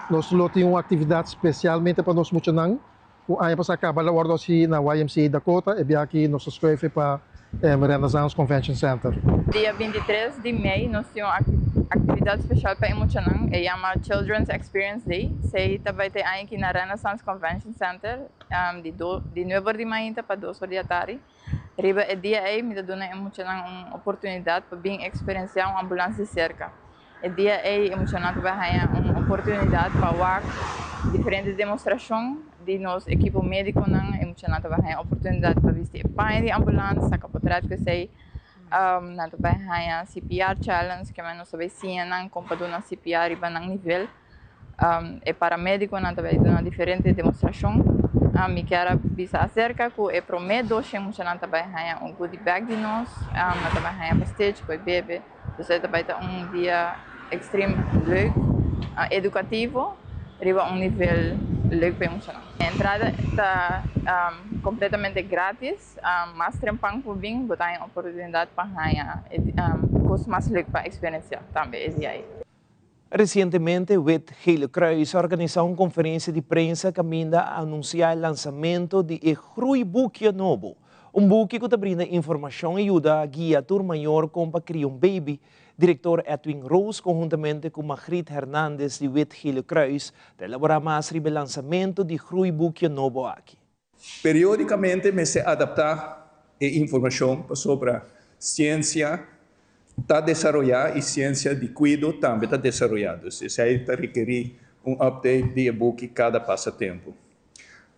nos lo tin un aktividat spesialmente pa nos muchanan. Un aña pasá kaba la wòrdu hasi na YMCA Dakota, e bia aki nos ta skuefe pa Renaissance Convention Center. Dia 23 di mei nos tin un aktividat speshal pa e muchanan, e yama Children's Experience Day. Esei ta bai te aña aki na Renaissance Convention Center di di nuebe or di mainta pa dos or di atardi. Riba e dia ei mi ta duna e muchanan un oportunidat pa bin eksperensiá un ambulans di serka. E dia ei e muchanan ta bai haña un oportunidat pa wak diferente demostrashon di nos ekipo médikonan. E muchanan ta bai haña oportunidat pa bisti e paña di ambulans, saka potret ku esei. Nan ta bai haña CPR challenge, keme nos ta bai siña nan kon pa duna CPR riba nan nivel. E paramédikonan ta bai duna diferente demostrashon. Mi kier a bisa aserka ku e promé doshen muchanan ta bai haña un goodie bag di nos. Nan ta bai haña pastechi ku e bebe. Dus e ta bai ta un dia extrem leuk, edukativo riba un nivel leuk pa e muchanan. E entrada ta kompletamente gratis, mas trempan ku bin bo ta haña oportunidat pa haña kos mas leuk pa eksperensiá tambe e dia ei. Resientemente Wit Gele Kruis a organisá un konferensia di prensa kaminda a anunsiá e lansamentu di e Groeiboekje nobo, un buki ku ta brinda informashon i yuda guia tur mayor kon pa kria un beibi. Direktor Edwin Roos konhuntamente ku Magriet Hernandez di Wit Gele Kruis ta elaborá mas riba e lansamentu di Groeiboekje nobo aki. Periódikamente mester adaptá e informashon pasobra siensia ta desaroyá i siensia di kuido tambe ta desaroyá. Dus esei ta rekerí un update di e buki kada pasa tempu.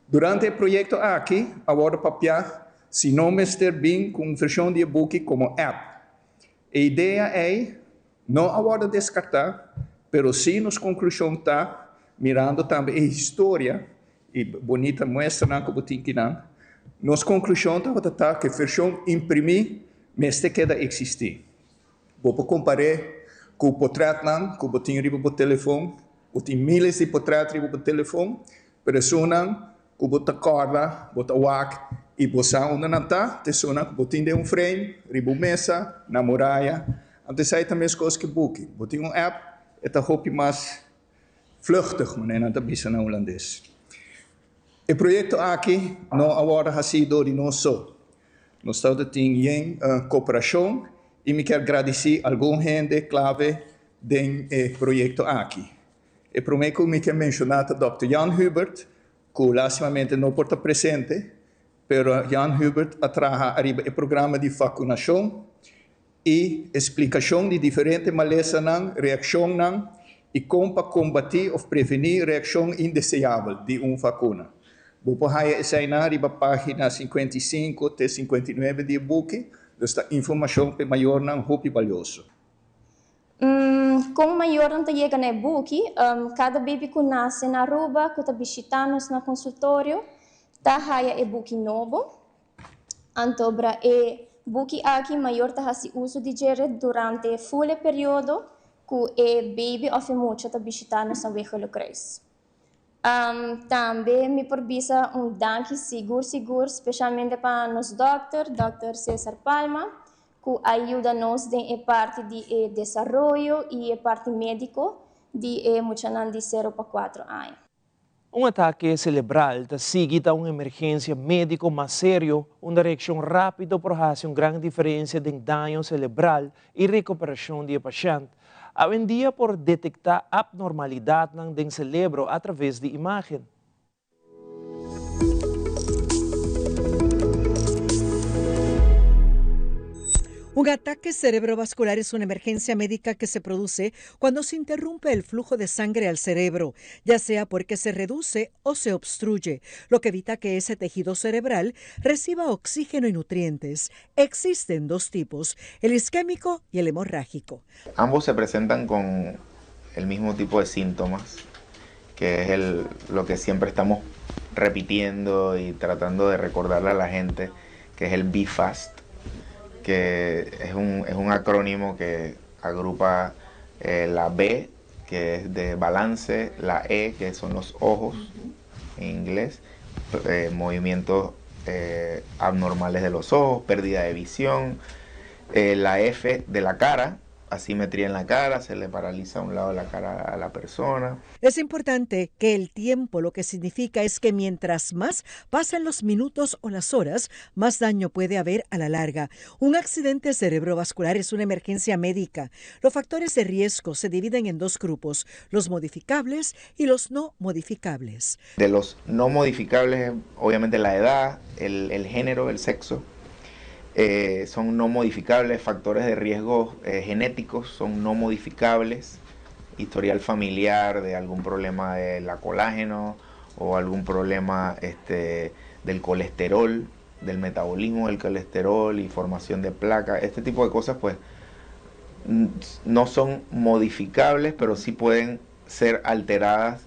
Durante e proyekto aki a wòrdu papiá si no mester bin ku un vershon di e buki komo app. E idea ei no a wòrdu deskartá, pero sí nos konklushon ta, mirando tambe e historia i bonita muestranan ku bo tin kinan, nos konklushon tabata ta ku e vershon imprimí mester keda eksistí. Bo por kompar'é ku potrètnan ku bo tin riba bo telefon. Bo tin miles di potrèt riba bo telefon, pero esunnan ku bo ta kòrda, bo ta wak i bo sa unda nan ta, ta esunnan ku bo tin den un frame, riba un mesa, na muraya. Anto esei ta meskos ku buki. Bo tin un app, e ta hopi mas vluchtig, manera nan ta bisa na hulandes. E proyekto aki no a wòrdu hasí dor di nos so. Nos tabata tin yen koperashon i mi kier gradisí algun hende klave den e proyekto aki. E promé ku mi ke menshoná ta Dòkter Jan Hubert, ku lástimamente no por ta presente, pero Jan Hubert a traha ariba e programa di vakunashon i e splikashon di diferente malesanan, reakshonnan i kon pa kombatí òf prevení reakshon indeseabel di un vakuna. Bo por haña eseinan riba página 55 te 59 di e buki, dus ta informashon pa e mayornan hopi balioso. Kon mayornan ta yega na e buki? Kada baby ku nase na Aruba ku ta bishitá nos na konsultorio ta haya e buki nobo. Antobra e buki aki mayor ta hasi uso di dje durante ful e periodo ku e baby òf e mucha ta bishitá nos na Wegerlo Kruis. Tambe mi por bisa un danki sigur sigur speshalmente pa nos dòkter, dòkter Cesar Palma, ku a yuda nos den e parti di e desaroyo i e parti médiko di e muchanan di sero pa kuatro aña. Un atake selebral ta sigui ta un emergensia médiko mas serio unda reakshon rápido por hasi un gran diferensia den daño selebral i rekuperashon di e pashènt. Awendia por detektá apnormalidatnan den selebro atraves di imágen. Un ataque cerebrovascular es una emergencia médica que se produce cuando se interrumpe el flujo de sangre al cerebro, ya sea porque se reduce o se obstruye, lo que evita que ese tejido cerebral reciba oxígeno y nutrientes. Existen dos tipos, el isquémico y el hemorrágico. Ambos se presentan con el mismo tipo de síntomas, que es el, lo que siempre estamos repitiendo y tratando de recordarle a la gente, que es el BFAST, que es un, es un acrónimo que agrupa eh, la B, que es de balance, la E, que son los ojos en inglés, eh, movimientos eh, abnormales de los ojos, pérdida de visión, la F de la cara, asimetría en la cara, se le paraliza un lado de la cara a la persona. Es importante que el tiempo lo que significa es que mientras más pasen los minutos o las horas, más daño puede haber a la larga. Un accidente cerebrovascular es una emergencia médica. Los factores de riesgo se dividen en dos grupos, los modificables y los no modificables. De los no modificables, obviamente la edad, el, el género, el sexo, eh, son no modificables, factores de riesgo eh, genéticos son no modificables, historial familiar de algún problema de la colágeno o algún problema este, del colesterol, del metabolismo del colesterol y formación de placa, este tipo de cosas pues no son modificables, pero sí pueden ser alteradas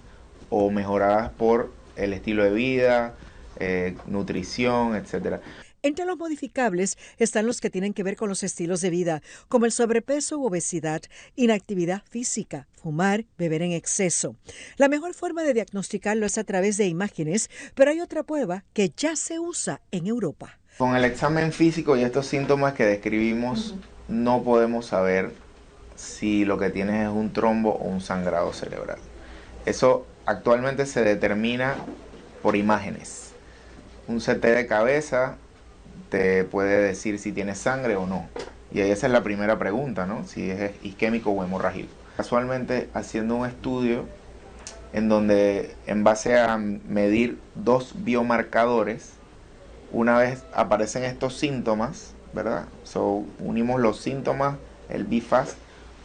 o mejoradas por el estilo de vida, eh, nutrición, etcétera. Entre los modificables están los que tienen que ver con los estilos de vida, como el sobrepeso u obesidad, inactividad física, fumar, beber en exceso. La mejor forma de diagnosticarlo es a través de imágenes, pero hay otra prueba que ya se usa en Europa. Con el examen físico y estos síntomas que describimos, no podemos saber si lo que tienes es un trombo o un sangrado cerebral. Eso actualmente se determina por imágenes. Un CT de cabeza te puede decir si tienes sangre o no. Y esa es la primera pregunta, ¿no? Si es isquémico o hemorrágico. Casualmente, haciendo un estudio en donde en base a medir dos biomarcadores, una vez aparecen estos síntomas, ¿verdad? So, unimos los síntomas, el BIFAS,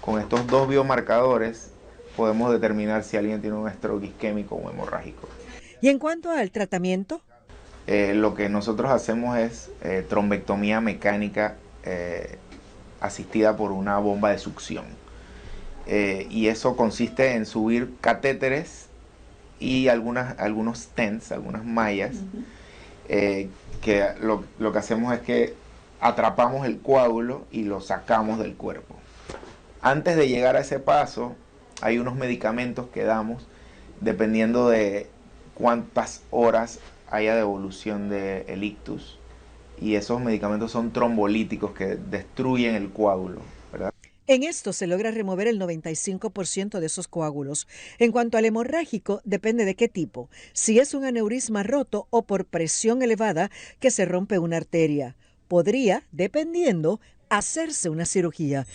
con estos dos biomarcadores, podemos determinar si alguien tiene un stroke isquémico o hemorrágico. Y en cuanto al tratamiento, eh, lo que nosotros hacemos es eh, trombectomía mecánica eh, asistida por una bomba de succión. y eso consiste en subir catéteres y algunas, algunos stents, algunas mallas, que lo, lo que hacemos es que atrapamos el coágulo y lo sacamos del cuerpo. Antes de llegar a ese paso, Hay unos medicamentos que damos dependiendo de cuántas horas haya de evolución del ictus. Y esos medicamentos son trombolíticos que destruyen el coágulo, ¿verdad? En esto se logra remover el 95% de esos coágulos. En cuanto al hemorrágico, depende de qué tipo. Si es un aneurisma roto o por presión elevada que se rompe una arteria. Podría, dependiendo, hacerse una cirugía.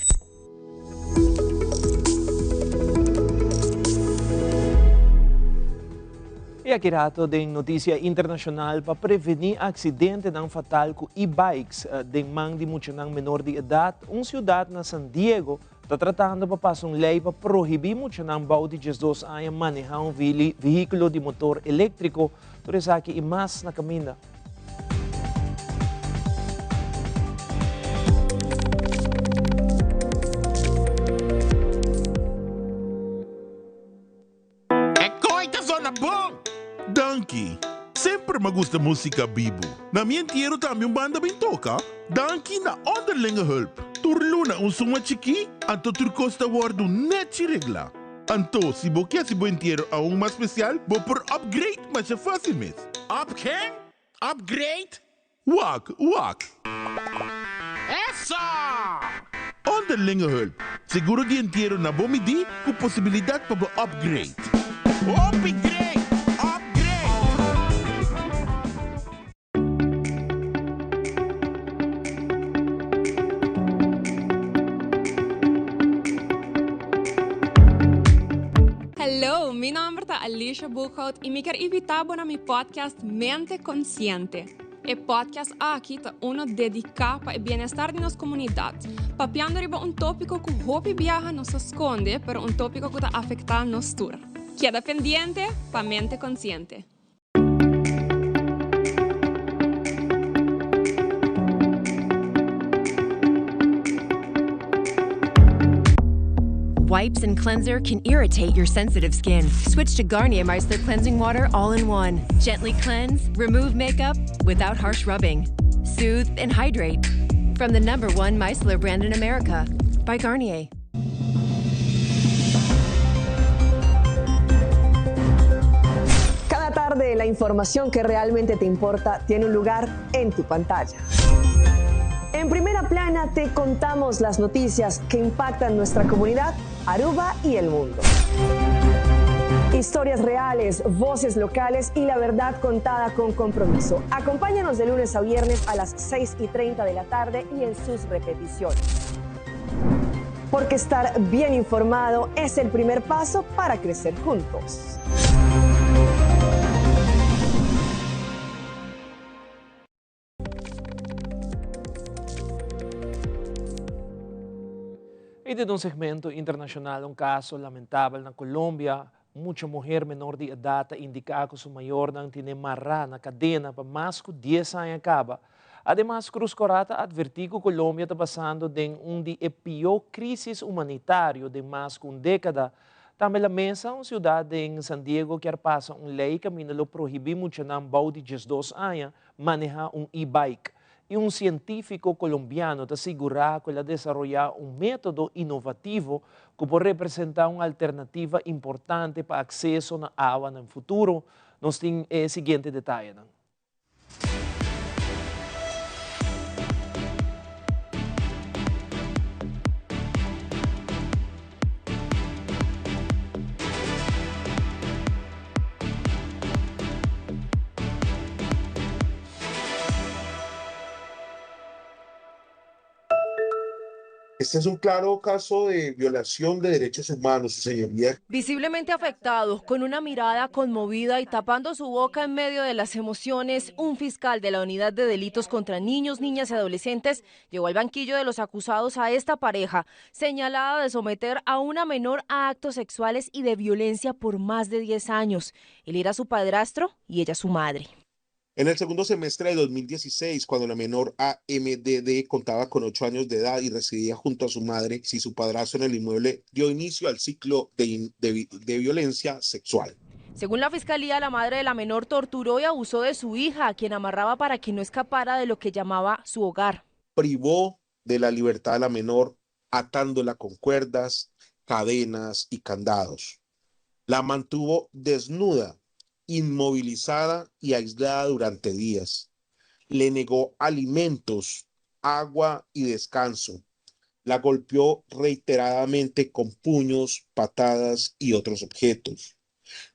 Y aki rato den noticia internacional pa preveni accidentenan fatal cu e-bikes den man di muchanan menor di edad, un ciudad na San Diego ta tratando pa pasa un ley pa prohibi muchanan bou di diesdos aña maneha un vehiculo di motor electrico. Tur esaki y mas na caminda. E koi ta zona bon! Danki! Semper m'a gusta musica bibu. Na mi entiero tambe un banda bin toca. Danki na Onderlinge Hulp. Tur luna un suma chikí, anto tur kos ta wordu nechi reglá. Anto, si bo ke hasi bo entiero aun mas spesial, bo por upgrade masha fásil mes. Up ken? Upgrade? Wak, wak! Eso! Onderlinge Hulp, seguro di entiero na bo midí ku posibilidat pa bo upgrade. Hopi great! Upgrade! Hello, mi nomber ta Alicia Boekhout y mi kier invita bo na mi podcast Mente Consciente. E podcast aki ta uno dedica pa e bienestar di nos comunidad, papiando riba un topico cu hopi biaha nos ta sconde, pero un topico cu ta afecta nos tur. Keda pendiente pa Mente Consciente. Wipes and cleanser can irritate your sensitive skin. Switch to Garnier Micellar Cleansing Water all in one. Gently cleanse, remove makeup without harsh rubbing. Soothe and hydrate. From the number one micellar brand in America by Garnier. Cada tarde la información que realmente te importa tiene un lugar en tu pantalla. En primera plana te contamos las noticias que impactan nuestra comunidad, Aruba y el mundo. Historias reales, voces locales y la verdad contada con compromiso. Acompáñanos de lunes a viernes a las 6 y 30 de la tarde y en sus repeticiones. Porque estar bien informado es el primer paso para crecer juntos. Y den un segmento internacional un caso lamentabel na Colombia, mucha muher menor di edad ta indica cu su mayornan tine mara na cadena pa mas cu dies aña caba. Ademas Cruz Cora ta adverti cu Colombia ta pasando den un di e pio crisis humanitario den mas cu un decada. Tambe La Mesa, un ciudad den San Diego kier pasa un ley caminda lo prohibi muchanan bou di diesdos aña maneha un e-bike y un cientifico colombiano ta sigura cu el a desaroya un metodo inovativo cu por representa un alternativa importante pa acceso na awa na futuro. Nos tin e siguiente detayenan. Este es un claro caso de violación de derechos humanos, su señoría. Visiblemente afectado, con una mirada conmovida y tapando su boca en medio de las emociones, un fiscal de la Unidad de Delitos contra Niños, Niñas y Adolescentes llevó al banquillo de los acusados a esta pareja, señalada de someter a una menor a actos sexuales y de violencia por más de 10 años. Él era su padrastro y ella su madre. En el segundo semestre de 2016, cuando la menor AMDD contaba con 8 años de edad y residía junto a su madre y su padrastro en el inmueble, dio inicio al ciclo de violencia sexual. Según la fiscalía, la madre de la menor torturó y abusó de su hija, a quien amarraba para que no escapara de lo que llamaba su hogar. Privó de la libertad a la menor, atándola con cuerdas, cadenas y candados. La mantuvo desnuda, inmovilizada y aislada durante días. Le negó alimentos, agua y descanso. La golpeó reiteradamente con puños, patadas y otros objetos.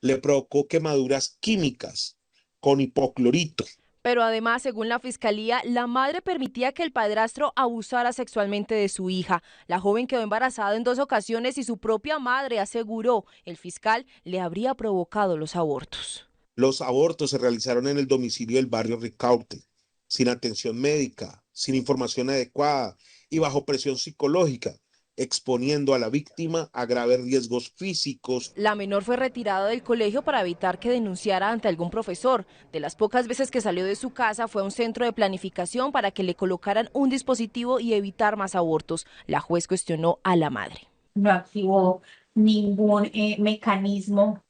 Le provocó quemaduras químicas con hipoclorito. Pero además, según la fiscalía, la madre permitía que el padrastro abusara sexualmente de su hija. La joven quedó embarazada en dos ocasiones y su propia madre aseguró el fiscal le habría provocado los abortos. Los abortos se realizaron en el domicilio del barrio Ricaurte, sin atención médica, sin información adecuada y bajo presión psicológica, exponiendo a la víctima a graves riesgos físicos. La menor fue retirada del colegio para evitar que denunciara ante algún profesor. De las pocas veces que salió de su casa fue a un centro de planificación para que le colocaran un dispositivo y evitar más abortos. La juez cuestionó a la madre. No activó ningún eh, mecanismo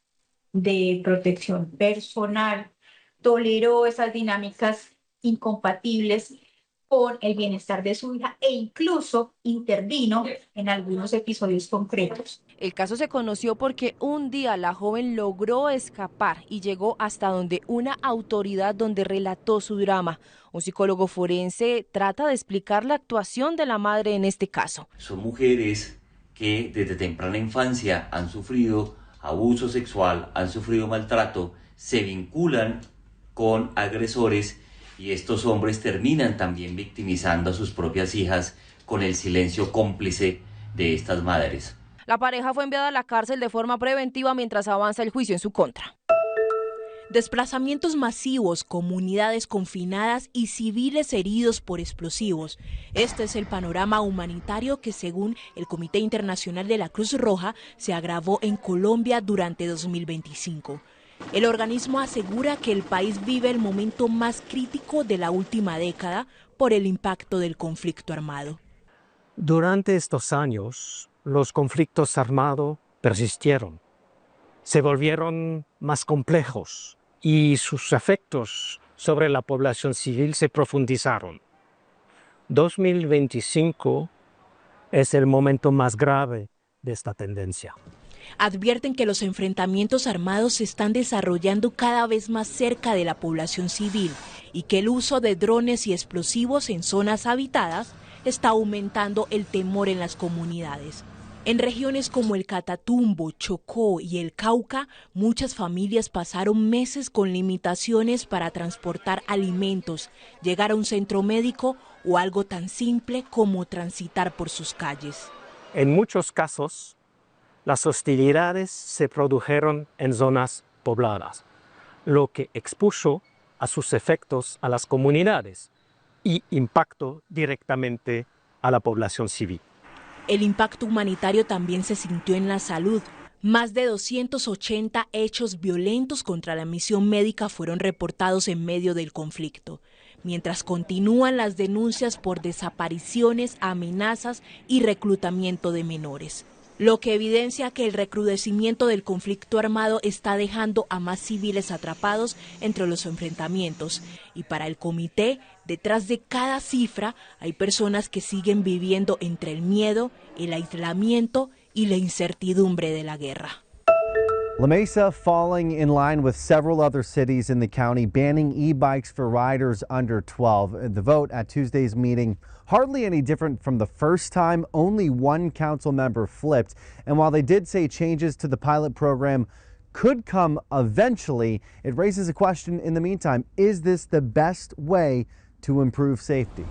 de protección personal, toleró esas dinámicas incompatibles con el bienestar de su hija e incluso intervino en algunos episodios concretos. El caso se conoció porque un día la joven logró escapar y llegó hasta donde una autoridad donde relató su drama. Un psicólogo forense trata de explicar la actuación de la madre en este caso. Son mujeres que desde temprana infancia han sufrido abuso sexual, han sufrido maltrato, se vinculan con agresores y estos hombres terminan también victimizando a sus propias hijas con el silencio cómplice de estas madres. La pareja fue enviada a la cárcel de forma preventiva mientras avanza el juicio en su contra. Desplazamientos masivos, comunidades confinadas y civiles heridos por explosivos. Este es el panorama humanitario que, según el Comité Internacional de la Cruz Roja, se agravó en Colombia durante 2025. El organismo asegura que el país vive el momento más crítico de la última década por el impacto del conflicto armado. Durante estos años, los conflictos armados persistieron, se volvieron más complejos y sus efectos sobre la población civil se profundizaron. 2025 es el momento más grave de esta tendencia. Advierten que los enfrentamientos armados se están desarrollando cada vez más cerca de la población civil y que el uso de drones y explosivos en zonas habitadas está aumentando el temor en las comunidades. En regiones como el Catatumbo, Chocó y el Cauca, muchas familias pasaron meses con limitaciones para transportar alimentos, llegar a un centro médico o algo tan simple como transitar por sus calles. En muchos casos, las hostilidades se produjeron en zonas pobladas, lo que expuso a sus efectos a las comunidades y impactó directamente a la población civil. El impacto humanitario también se sintió en la salud. Más de 280 hechos violentos contra la misión médica fueron reportados en medio del conflicto, mientras continúan las denuncias por desapariciones, amenazas y reclutamiento de menores lo que evidencia que el recrudecimiento del conflicto armado está dejando a más civiles atrapados entre los enfrentamientos. Y para el comité, detrás de cada cifra hay personas que siguen viviendo entre el miedo, el aislamiento y la incertidumbre de la guerra. La Mesa falling in line with several other cities in the county banning e-bikes for riders under 12. The vote at Tuesday's meeting hardly any different from the first time. Only one council member flipped. And while they did say changes to the pilot program could come eventually, it raises a question in the meantime. Is this the best way to improve safety?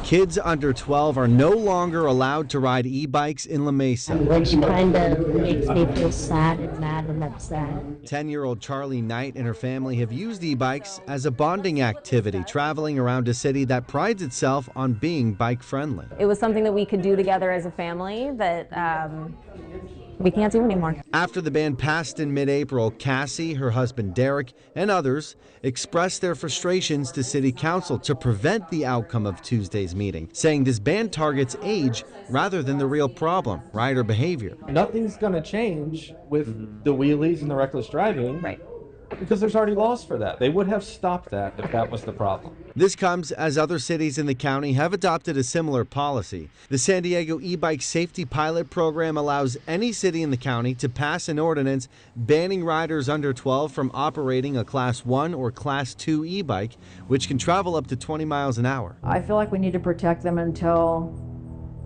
Kids under 12 are no longer allowed to ride e-bikes in La Mesa. Which kind of makes me feel sad and mad and upset. 10-year-old Charlie Knight and her family have used e-bikes as a bonding activity, traveling around a city that prides itself on being bike-friendly. It was something that we could do together as a family that um, we can't do anymore. After the ban passed in mid April, Cassie, her husband Derek, and others expressed their frustrations to City Council to prevent the outcome of Tuesday's meeting, saying this ban targets age rather than the real problem, rider behavior. Nothing's going to change with the wheelies and the reckless driving. Right. Because there's already laws for that. They would have stopped that if that was the problem. This comes as other cities in the county have adopted a similar policy. The San Diego e-bike safety pilot program allows any city in the county to pass an ordinance banning riders under 12 from operating a Class 1 or Class 2 e-bike, which can travel up to 20 miles an hour. I feel like we need to protect them until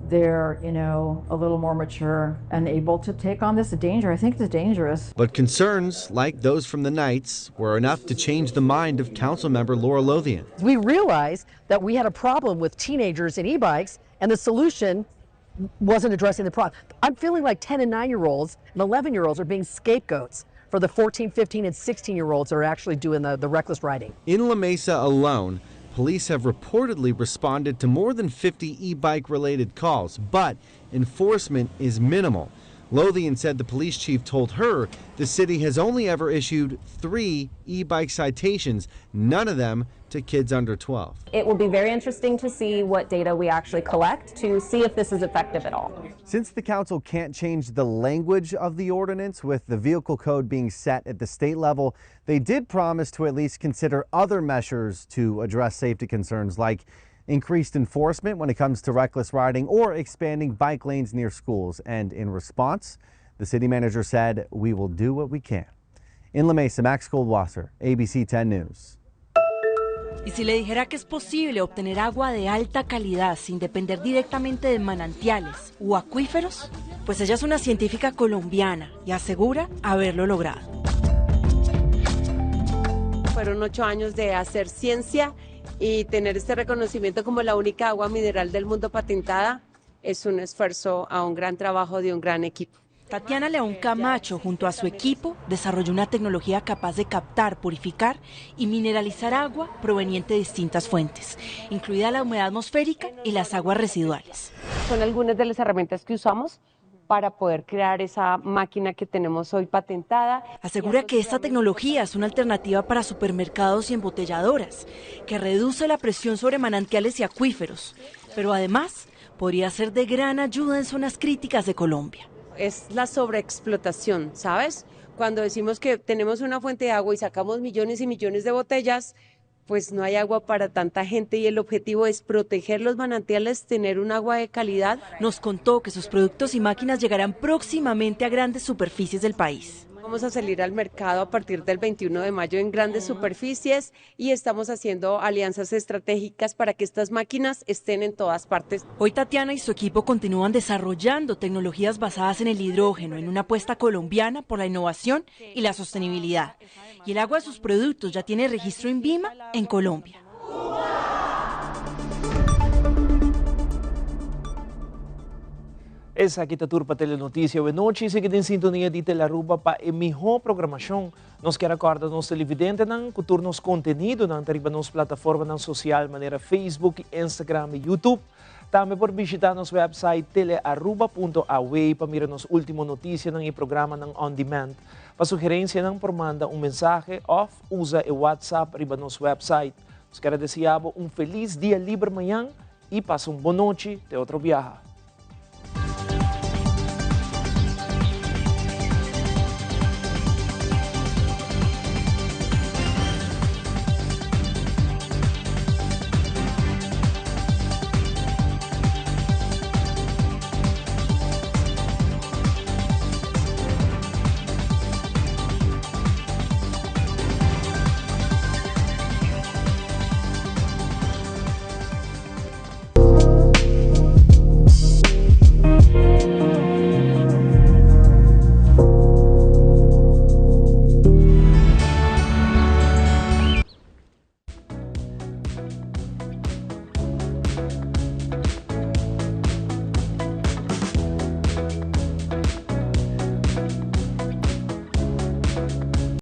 they're, you know, a little more mature and able to take on this danger. I think it's dangerous. But concerns like those from the Knights were enough to change the mind of council member Laura Lothian. We realized that we had a problem with teenagers and e-bikes, and the solution wasn't addressing the problem. I'm feeling like 10 and 9-year-olds and 11-year-olds are being scapegoats for the 14, 15, and 16-year-olds that are actually doing the reckless riding. In La Mesa alone, police have reportedly responded to more than 50 e-bike related calls, but enforcement is minimal. Lothian said the police chief told her the city has only ever issued 3 e-bike citations, none of them to kids under 12. It will be very interesting to see what data we actually collect to see if this is effective at all. Since the council can't change the language of the ordinance, with the vehicle code being set at the state level, they did promise to at least consider other measures to address safety concerns like increased enforcement when it comes to reckless riding or expanding bike lanes near schools. And in response, the city manager said, "We will do what we can." In La Mesa, Max Goldwasser, ABC 10 News. Y si le dijera que es posible obtener agua de alta calidad sin depender directamente de manantiales u acuíferos, pues ella es una científica colombiana y asegura haberlo logrado. Fueron 8 años de hacer ciencia y tener este reconocimiento como la única agua mineral del mundo patentada es un esfuerzo a un gran trabajo de un gran equipo. Tatiana León Camacho, junto a su equipo, desarrolló una tecnología capaz de captar, purificar y mineralizar agua proveniente de distintas fuentes, incluida la humedad atmosférica y las aguas residuales. Son algunas de las herramientas que usamos para poder crear esa máquina que tenemos hoy patentada. Asegura que esta tecnología es una alternativa para supermercados y embotelladoras, que reduce la presión sobre manantiales y acuíferos, pero además podría ser de gran ayuda en zonas críticas de Colombia. Es la sobreexplotación, ¿sabes? Cuando decimos que tenemos una fuente de agua y sacamos millones y millones de botellas, pues no hay agua para tanta gente y el objetivo es proteger los manantiales, tener un agua de calidad. Nos contó que sus productos y máquinas llegarán próximamente a grandes superficies del país. Vamos a salir al mercado a partir del 21 de mayo en grandes superficies y estamos haciendo alianzas estratégicas para que estas máquinas estén en todas partes. Hoy Tatiana y su equipo continúan desarrollando tecnologías basadas en el hidrógeno, en una apuesta colombiana por la innovación y la sostenibilidad. Y el agua de sus productos ya tiene registro INVIMA en Colombia. Esaki ta tur pa Telenoticia awe nochi. Sigui den sintonia di Telearuba pa e miho programacion. Nos kier a corda nos televidentenan cu tur nos contenidonan ta riba nos plataformanan social manera Facebook, Instagram y YouTube. Tambe por bishita nos website telearuba punto aw pa mira nos ultimo noticianan y programanan on demand. Pa sugerencianan por manda un mensahe of usa e WhatsApp riba nos website. Nos kier a desea bo un feliz dia liber mañan y pasa un bon nochi te otro biaha.